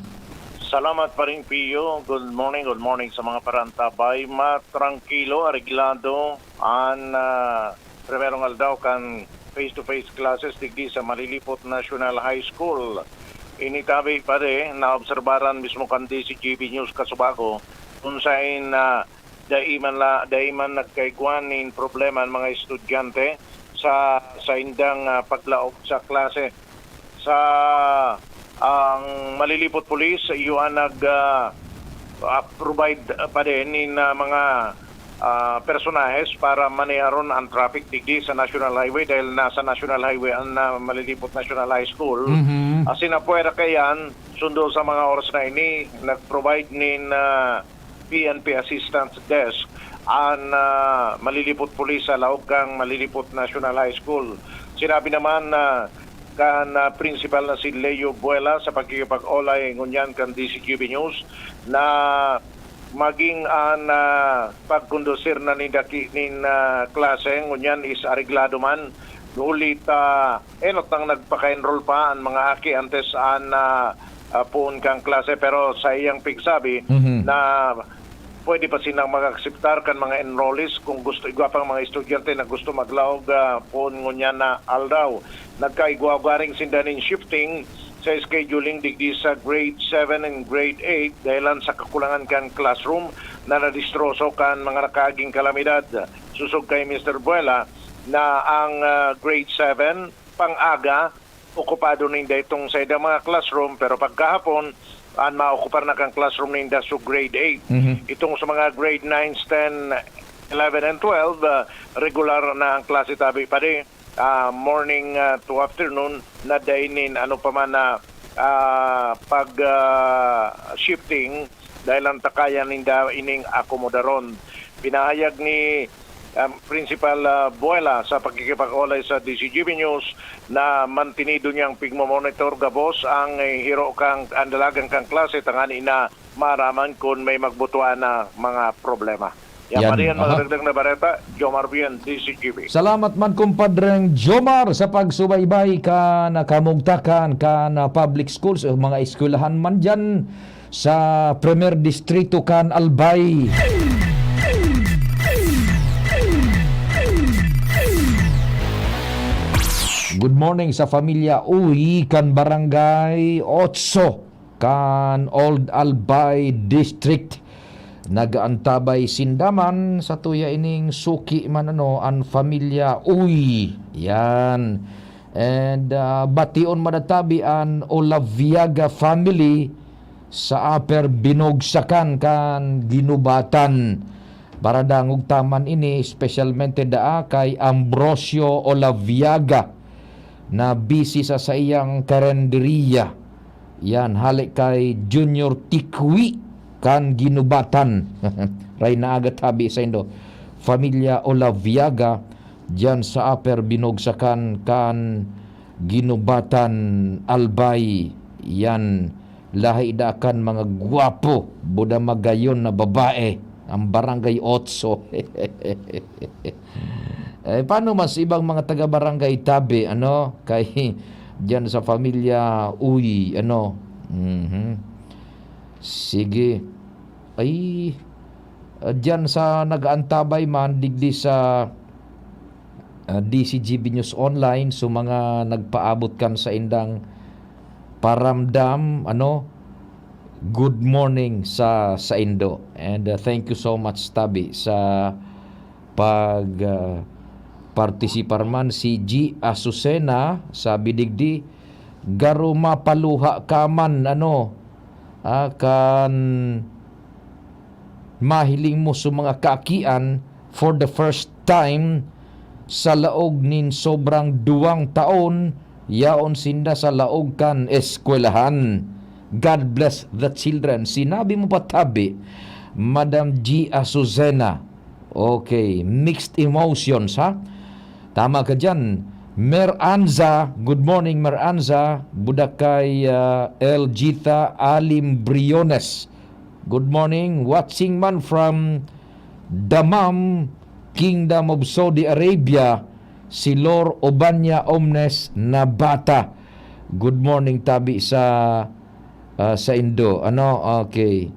Salamat, Paring Pio. Good morning, good morning sa mga parantabay. Matrangkilo, areglado an, ah, primerong aldaw kan face-to-face classes digdi sa Malilipot National High School. Ini tabi, pare, naobserbaran mismo kan D Z G B News Kasubago, kung sain, ah, dai man la, dai man nagkaigwa nin problema ang mga estudyante sa saindang, ah, paglaog sa klase. Sa ang Malilipot Police, iyo ang nag, ah, ah, provide pa din nin, ah, mga, ah, personahes para maneharon ang traffic digdi sa National Highway dahil nasa National Highway ang, ah, Malilipot National High School. Mhm. Asin apwera kaiyan, sundo sa mga oras na ini, nag-provide nin, ah, P N P Assistance Desk an, ah, Malilipot Police sa laog kan Malilipot National High School. Sinabi naman na kan, ah, principal na si Leo Buela sa pakikipag-olay ngunyan kan D C G B News na maging an, ah, pagkondusir na nin daki-, nin, ah, klase ngunyan is areglado man. Huli ta enot nang nagpaka-enroll pa an mga aki antes an, ah, ah, poon kan klase. Pero sa iyang pigsabi Mhm. na pwede pa sinang mag-akseptar kan mga enrollees kung gusto, igwa pang mga estudyante na gusto maglaog, ah, poon ngunyan na aldaw. Nagkaigwa-igwa rin sinda nin shifting sa scheduling digdi sa grade seven and grade eight dahilan sa kakulangan kan classroom na nadistroso kan mga nakaaging kalamidad. Susog kay Mister Buela na ang, ah, grade seven, pang-aga, okupado ninda itong sa idang mga classroom, pero pagkahapon, an maokupar na kan classroom ninda sa grade eight. Mhm. Itong sa mga grade nine, ten, eleven, and twelve, ah, regular na ang klase tabi pa di, ah, morning, ah, to afternoon, na dai nin ano pa man na, ah, pag, ah, shifting dahil ang takayan ninda ining akomodaron. Pinahayag ni, um, Principal, ah, Buela sa pakikipag-olay sa D C G B News na mantinido niyang pigmomonitor gabos ang, eh, hiro kan, ang dalagan kan klase tangani na maaraman kun may magbutuan na mga problema. Yan Yan, pa rin ang aha. Magdagdag na bareta, Jomar Bien, D C G B. Salamat man, kumpadreng Jomar, sa pagsubaybay kan kamugtakan kan, ah, public schools o mga eskwelahan man dyan sa Primer Distrito kan Albay. Good morning sa pamilya Uy kan Barangay Otso kan Old Albay District. Nag-aantabay sinda man sa tuya ining suki man ano, an pamilya Uy. Yan. And, ah, bation madatabi an Olaviaga family sa Upper Binogsakan kan Ginubatan. Para dangog taman ini, espesyalmente daa kay Ambrosio Olaviaga na busy sa saiyang karenderiya. Yan, hale kay Junior Tikwi kan Ginubatan. Ray na aga tabi saindo. Familia Olaviaga, diyan sa Upper Binogsakan kan Ginubatan, Albay. Yan, lahi da kan mga gwapo, buda magayon na babae. Ang Barangay Otso. Eh, paano man sa ibang mga taga-barangay tabi, ano? Kay diyan sa pamilya Uy, ano? Mhm. Sige. Ay, ah, diyan sa nag-aantabay man, digdi sa, ah, D C G B News Online, so mga nagpaabot kan saindang paramdam, ano, good morning sa saindo. And, ah, thank you so much, tabi, sa pag, ah, partisipar man. Si G Azucena, sabi digdi, "Garo mapaluha ka man, ano, ah, kan mahiling mo sa mga kaakian for the first time sa laog nin sobrang duwang taon, yaon sinda sa laog kan eskwelahan. God bless the children." Sinabi mo pa, tabi, Madam G Azucena. Okay, mixed emotions, ha? Tama ka dyan. Mer Anza, good morning, Mer Anza. Budak kay, ah, El Gita Alim Briones. Good morning. Watching man from Dammam, Kingdom of Saudi Arabia, si Lor Obanya Omnes na bata. Good morning, tabi sa, ah, sa Indo. Ano? Okay.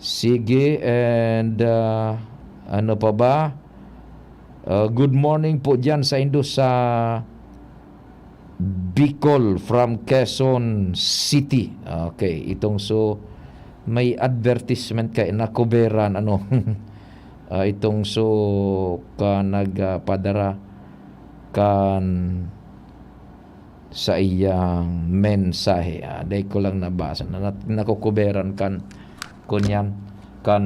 Sige, and, ah, ano pa ba? Ah, good morning po dyan sa Indo sa Bicol from Quezon City. Okay, itong so may advertisement kay nakuberan, ano. Ah, itong so ka nagpadara kan sa iyang mensahe. Ah, dai ko lang nabasa na nat-, nakukuberan kan, kunyan, kan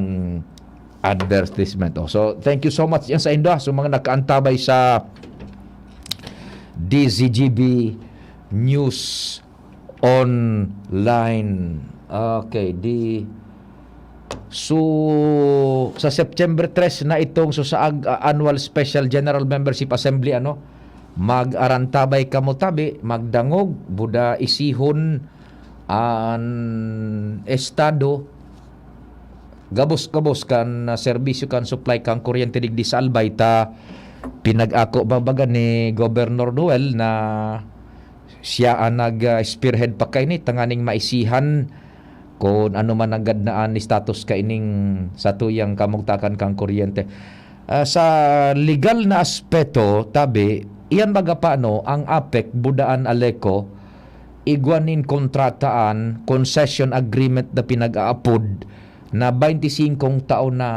advertisement. Oh, so, thank you so much yan sa inda. So, mga nakaantabay sa D Z G B News Online. Okay, di, so, sa September tres na itong so sa ag-, ah, annual special general membership assembly, ano, mag-arantabay kamo tabi, magdangog, buda isihon an estado, gabos-gabos kan, ah, serbisyo kan supply kan kuryente digdi sa Albay ta pinag-ako ba baga ni Governor Noel na siya an nag, ah, spearhead pa kaini tanganing maisihan kun ano man nanggad na an status kaining satuyang kamugtakan kan kuryente. Ah, sa legal na aspeto, tabi, iyan baga paano ang APEC, buda an ALECO, igwa nin kontrataan, concession agreement na pinag-aapod na baynti singkong taon na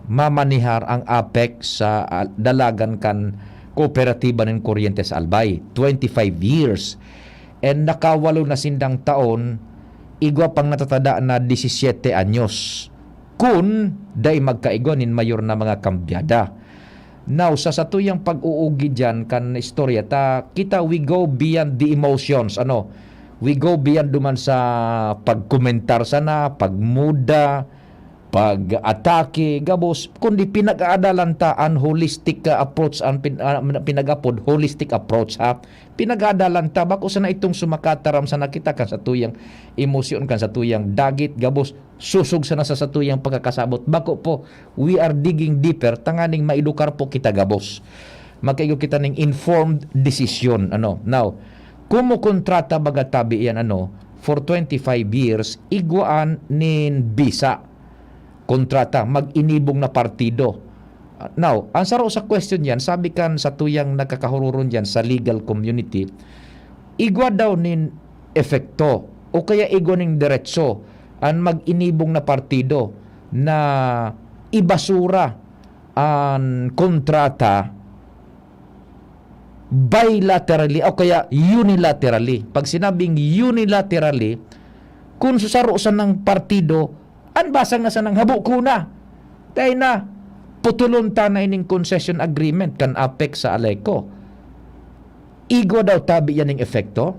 mamanihar ang APEC sa, ah, dalagan kan kooperatiba nin kuryente sa Albay, twenty-five years. And nakawalo na sindang taon, igwa pang natatada na disisiete anyos, kun dai magkaigwa nin mayor na mga kambyada. Now, sa satuyang pag-uugi diyan kan istorya, ta kita, we go beyond the emotions, ano, we go beyond duman sa pagkomentar sana, pagmuda, pag-atake, gabos, kundi pinag-aadalan ta an holistic, ah, approach, an pin-, ah, pinag-apod holistic approach, ha. Pinag-aadalan ta, bako sana itong sumakataram sana kita kan satuyang emosyon, kan satuyang dagit, gabos, susog sana sa satuyang pagkakasabot. Bako po, we are digging deeper, tanganing maedukar po kita gabos. Magkaigo kita ning informed decision, ano. Now, kumukontrata baga tabi yan, ano, for twenty-five years, igwaan nin bisa, kontrata, mag-inibong na partido. Now, ang saro sa question yan, sabi kan satuyang nagkakahururon diyan sa legal community, igwa daw nin epekto o kaya igwa nin deretso an mag-inibong na partido na ibasura an kontrata bilaterally o kaya unilaterally. Pag sinabing unilaterally, kun sa saro sanang partido, an basang na sanang habo ko na. Dai na, putulon ta na ining concession agreement kan APEC sa ALECO. Igwa daw tabi yan ning epekto?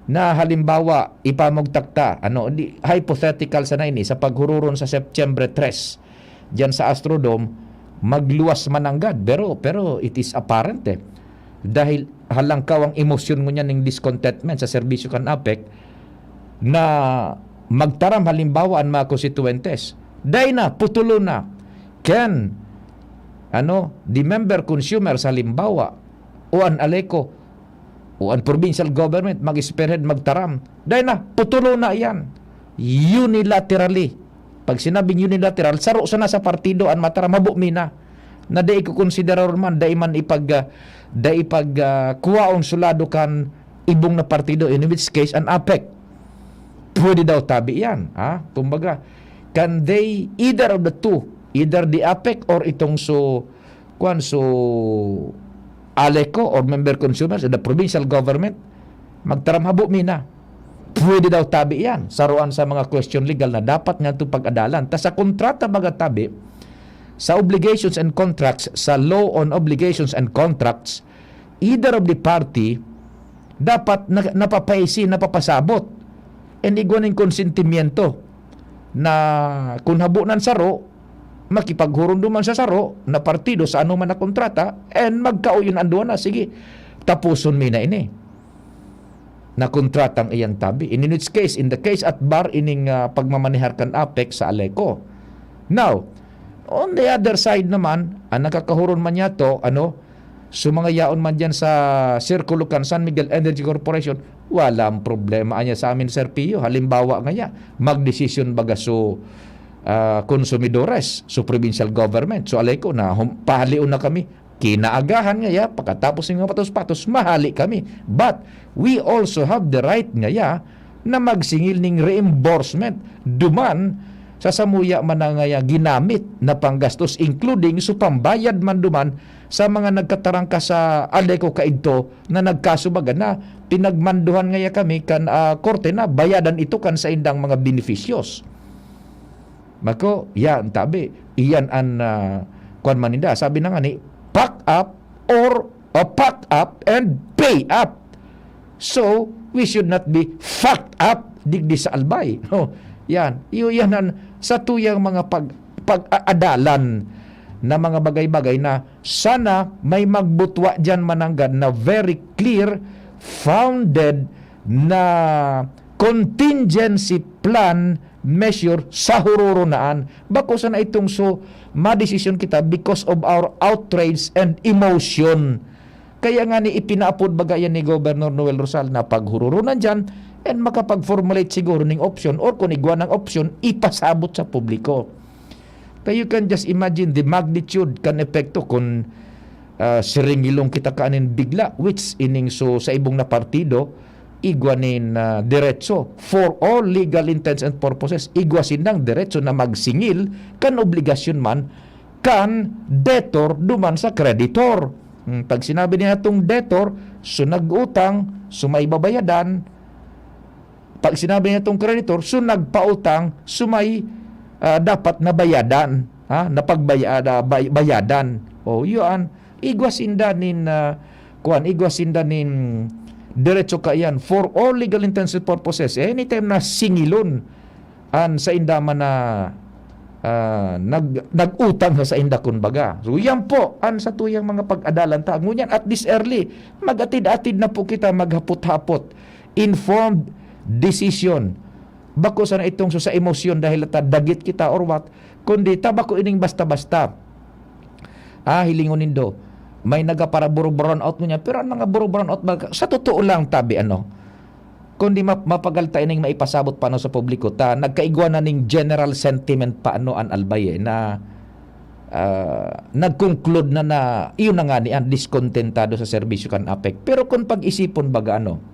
Na halimbawa, ipamugtak ta, ano, di, hypothetical sana ini, sa paghururon sa September tres, diyan sa Astrodome, magluwas man nanggad. Pero, pero it is apparent, eh. Dahil halangkaw ang emosyon ngunyan ning discontentment sa serbisyo kan APEC na magtaram halimbawa an mga konstituyentes. Dai na, putulon na. Can, ano, the member consumers halimbawa, o an ALECO, o an provincial government, mag-spearhead, magtaram. Dai na, putulon na iyan. Unilaterally. Pag sinabing unilateral, saro sana sa partido an mataram, habo mi na. Na dai ko konsiderar man, dai man ipag, ah, dai ipag, ah, kuwaon sulado kan ibong na partido, in which case, an APEC. Pwede daw tabi yan, ha? Kumbaga, can they, either of the two, either the APEC or itong so, kwan, so, ALECO or member consumers, the provincial government, magtaram, habo mi na. Pwede daw tabi yan. Saruan sa mga question legal na dapat nga ito pag-adalan. Ta sa kontrata baga tabi, sa obligations and contracts, sa law on obligations and contracts, either of the party, dapat na, napapaisi, napapasabot. And igwa ning konsentimiento na kun habo nan saro, makipaghuron duman sa saro na partido sa anoman na kontrata, and magkauyon an duwa na, sige, tapuson mi na ini na kontratang iyan tabi. In which case, in the case at bar, ining, ah, pagmamanehar kan APEC sa ALECO. Now, on the other side naman, ang nakakahuron man niya to, ano, so mga yaon man diyan sa sirkulo kan San Miguel Energy Corporation, walang problema anya sa amin, Sir Pio. Halimbawa ngaya, magdesisyon baga so, ah, konsumidores, so provincial government, so ALECO na hum-, pahalion na kami. Kinaagahan ngaya, pakatapos ng mga patos-patos, mahali kami. But we also have the right ngaya na magsingil ning reimbursement duman sa samuya man na ngaya ginamit na panggastos, including so pambayad man duman sa mga nagkatarangka sa Aldeco kaidto na nagkaso baga na pinagmanduhan ngaya kami kan, ah, korte na bayadan ito kan saindang mga benepisyos. Mako, yan, tabi. Iyan an, ah, kwan man ninda. Sabi na nga ni, "Pack up or, uh, pack up and pay up." So, we should not be fucked up digdi sa Albay. No? Yan. Iyo, yan ang satuyang mga pag-, pag-aadalan na mga bagay-bagay na sana may magbutwa diyan mananggad na very clear, founded na contingency plan measure sa huroro naan. Bako sana itong so, madesisyon kita because of our outrage and emotion. Kaya nga ni ipinaapod baga yan ni Governor Noel Rosal na paghuroronan dyan and makapag-formulate siguro ning option or kung igwa ng option, ipasabot sa publiko. Kaya you can just imagine the magnitude kan epekto kung, ah, siringilong kita kanin bigla, which ining so sa ibong na partido, igwa nin, ah, diretso for all legal intents and purposes. Igwa sindang diretso na magsingil kan obligasyon man kan debtor duman sa kreditor. Hmm, pag sinabi niya itong debtor, so nag-utang, so may babayadan. Pag sinabi niya itong kreditor, so nagpautang, so may, ah, dapat na bayadan, ha? Na pagbaya-, na bay-, bayadan. O, yun. Igwa sinda nin, ah, kuwan, igwa sinda nin diretso kaiyan. For all legal intents and purposes, anytime na singilon an sainda man na, ah, nag-, nag-utang sa sainda, kumbaga. So, yan po an satuyang mga pag-adalan ta. Ngunyan, at this early, mag-atid-atid na po kita, maghapot-hapot. Informed decision. Bako sana itong so sa emosyon dahil ta dagit kita or what, kundi ta bako ining basta-basta. Ah, hilingon nindo, may nagapara-buro-brown out ngunyan. Pero ang mga buro-brown out, mga, sa totoo lang, tabi, ano, kundi map-, mapagal ta ining maipasabot pa, ano, sa publiko, ta nagkaigwa na ning general sentiment pa, ano, an Albay, eh, na, ah, nag-conclude na, na iyon na nga ni an diskontentado sa serbisyo kan APEC. Pero kung pag-isipon, baga, ano,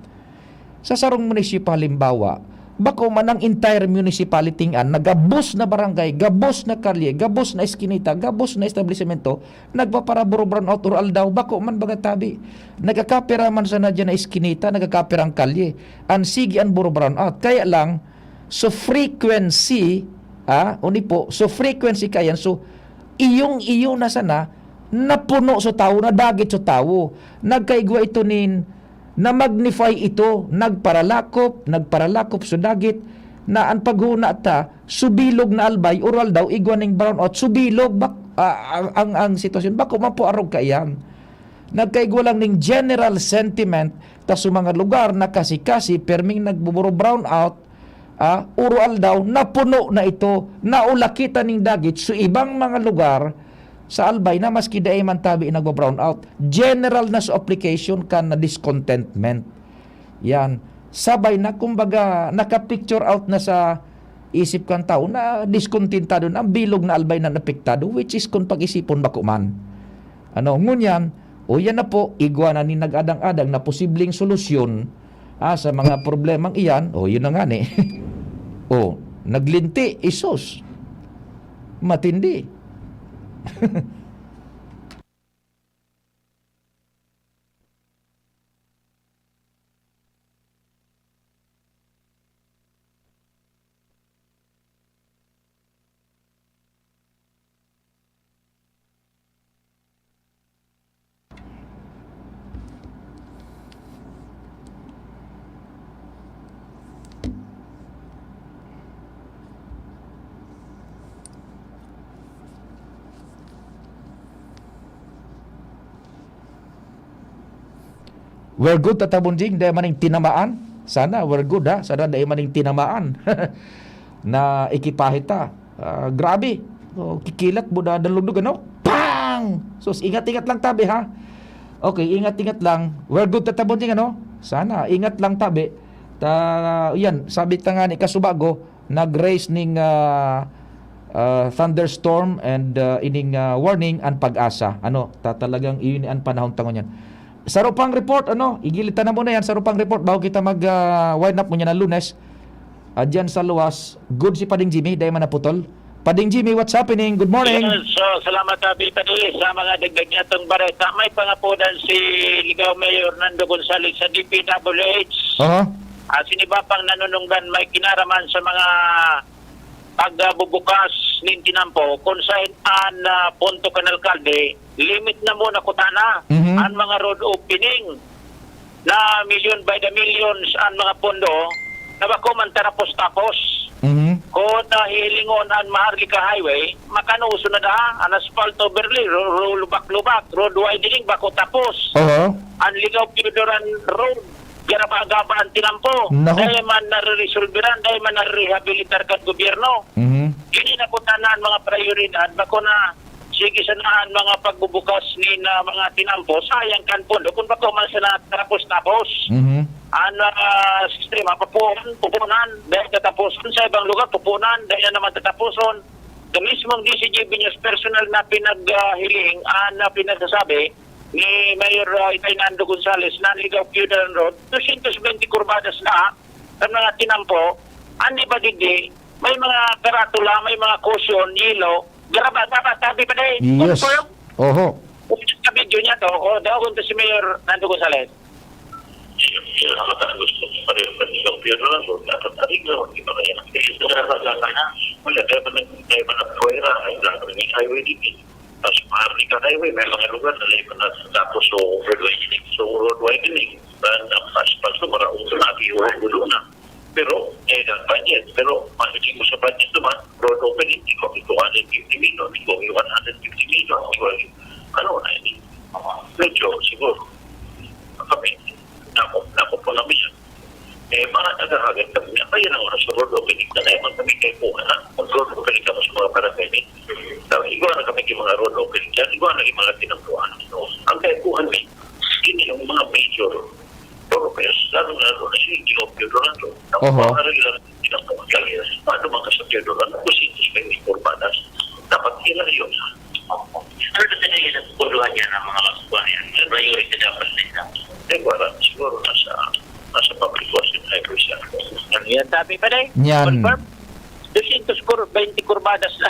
sa sarong munisipyo, halimbawa, bako man ang entire municipality an nagabos na barangay, gabos na kalye, gabos na eskinita, gabos na establisemento, nagpapara-buro-brown out or aldaw, bako man baga tabi. Nagkakapira man sana diyan na eskinita, nagkakapira ang kalye. An sige an buro-brown out. Kaya lang, so frequency, ah, uni po, so frequency kayan, so iyong-iyo na sana, napuno sa tawo, nadagit sa tawo. Nagkaigwa ito nin na-magnify ito, nagparalakop, nagparalakop sa dagit, na an paghuna ta, subilog na albay, oral daw, igwa ning brownout, subilog, bak-, ah, ang, ang, ang sitwasyon, bako man po arog kaiyan. Nagkaigwa lang ning general sentiment, ta sa mga lugar na kasi-kasi, perming nagbuburo brownout, ah, uro aldaw, napuno na ito, naulakitan ning dagit, so ibang mga lugar, sa Albay na maski dai man tabi nagwa-brown out, general na sa application kan na discontentment. Yan. Sabay na, kumbaga, naka-picture out na sa isip kan tawo na diskontentado na ang bilog na Albay na napektado, which is, kung pag-isipon, bako man. Ano, ngunyan, o yan na po, igwa na ni nag-adang-adang na posibleng solusyon, ah, sa mga problemang iyan, o, yun na nga ni. O, naglinti, isos. Matindi. We're good, Tata Bonjing, dai maning tinamaan. Sana, we're good, ha? Sana dai maning tinamaan. Na ekipahe ta. Ah, grabe. So, kikilat mo na dalugdog, ano? Pang! Sus, ingat-ingat lang tabi, ha? Okay, ingat-ingat lang. We're good, Tata Bonjing, ano? Sana, ingat lang tabi. Ta, yan, sabi ta nga ni kasubago, nag-raise ning, ah, ah, thunderstorm and, ah, ining, ah, warning an PAGASA. Ano, ta-, talagang iyon an panahon ta ngunyan. Saro pang report, ano, igilid ta na muna yan, saro pang report, bago kita mag, ah, wind up ngunyan na Lunes. Adyan sa luwas, good si Pading Jimmy, dai man naputol. Pading Jimmy, what's happening? Good morning. Yes, so, salamat, ah, Tito Dili, sa mga dagdag niyatong bareta. May pangapodan si Ligao Mayor Nando Gonzales sa D P W H. Aha. Ah, siniba pang nanunungdan may kinaraman sa mga pagbubukas nin tinampo, kung saan an, ah, punto kan alkalde, limit na muna kutana Mhm. an mga road opening na milyon by the millions an mga pondo na bako man tarapos-tapos. Mhm. Kung nahihilingon an Maharlika Highway, makanoso na daa, an asphalt overlay, ro-, ro-, lubak-lubak, road widening, bako tapos. Oho. An Ligao Piodoran Road, garaba-gaba an tinampo. Naku. Dai man nare-resolveran, dai man nare-rehabilitar kan gobyerno. Mhm. Ini na po tanan mga prayoridad, bako na sige sana an mga pagbubukas ni na mga tinampo, sayang kan pondo, kung bako man sana tapos-tapos. Mhm. An, ah, sistema, papuon, pupunan, dai tataposon, sa ibang lugar, pupunan, dai na naman tataposon. Sa mismong D C J B News, personal na pinaghiling, ah, na pinagsasabi ni Mayor, ah, Itay Nando Gonzales na Ligao Piodoran Road, dosyentos bente kurbadas na sa mga tinampo, an iba digdi, may mga karatula, may mga cushion, yelo, garaba, garaba, sabi pa dai. Yes. Confirm? Oho. Kung sa video niya to, o, daw kung to si Mayor Nando Gonzales. Yun, yun ang mataas gusto ko. Pareho pa nilang piyano lang, kung dapat tarig na, hindi pa kaya. Kasi ito na, wala, kaya pa nag-, kaya pa nag-, kaya pa nag-, kaya pa nag-, highway din eh. Tapos Maharlika Highway, may mga lugar na lahat na tapos, so, road widening. So, road widening, dan ang asphalt, so, maraot na, ati, yung gulo na. Pero, eh, ang budget. Pero, pagdating mo sa budget naman, road opening, di ko, di ko one hundred fifty million, di ko one hundred fifty million, di ko, ano na, hindi. Medyo, siguro, kami, nako, nako po namin yan. Eh, mga naghahagan kami niya. Kaya na nga sa road opening na naman kami kay kuha na. Mag-road opening kami sa mga barangay ni. Tapos, igwa na kami yung mga road opening dyan. Igwa na yung mga tinampuan. No? Ang kaya kuha ni, yun yung mga major thoroughfares. Lalo-lalo na yung Gino Piodoran. Ang Oho. Mga regular tinampuan kami. Paano mga sa Piodoran? Kung sintos may kurbadas. Dapat ilang yun. Ano na sila yung puluhan niya ng mga kuha niya? Priority dapat nila. Eh, wala. Siguro nasa, nasa public works and highways yan. Ano yan sabi pa, Day? Yan. Confirm? Dosyentos kur-, bente kurbadas na.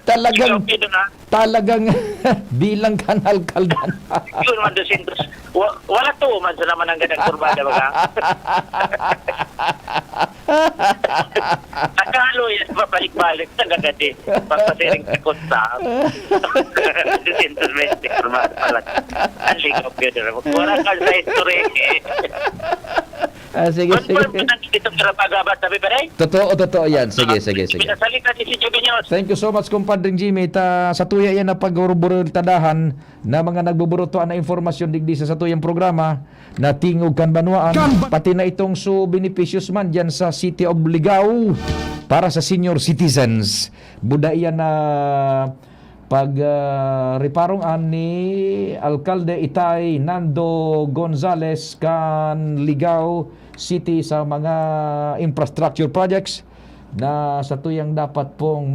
Talagang, Ikaw, Pino, na? Talagang bilang kan alkalde. Yun man, dosyentos. Wa-, wala to man sa naman ang ganang kurbada, baga. Nakahalo yan, pabalik-balik na nagadi. Pagpasiring sa kusta. Dosyentos bente, kurma, pala. Ang Ligao Piodoran. Wala ka sa history. Ah, sige, Confirm sige. Ko na dito sa Pagaba, sabi pa rin? Totoo, totoo yan. Sige, Ah, sige, sige. Pinasalita ni si Jimmy News. Thank you so much, Compadre Jimmy. Ta, sa tuya yan na pagbuburultadahan na mga nagbuburuto na impormasyon digdi sa satuyang programa na Tingog kan Banwaan, Kan Ba- pati na itong su beneficios man dyan sa City of Ligao para sa senior citizens. Buda iyan na pag, ah, reparong an ni Alkalde Itay Nando Gonzales kan Ligao City sa mga infrastructure projects na satuyang dapat pong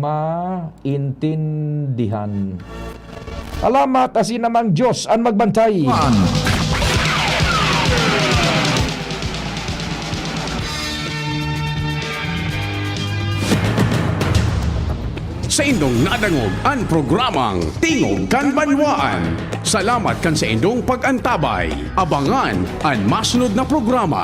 maintindihan. Salamat, asin namang Diyos an magbantay. Saindong nadangog an programang Tingog kan Banwaan. Salamat kan saindong pag-antabay. Abangan an masunod na programa.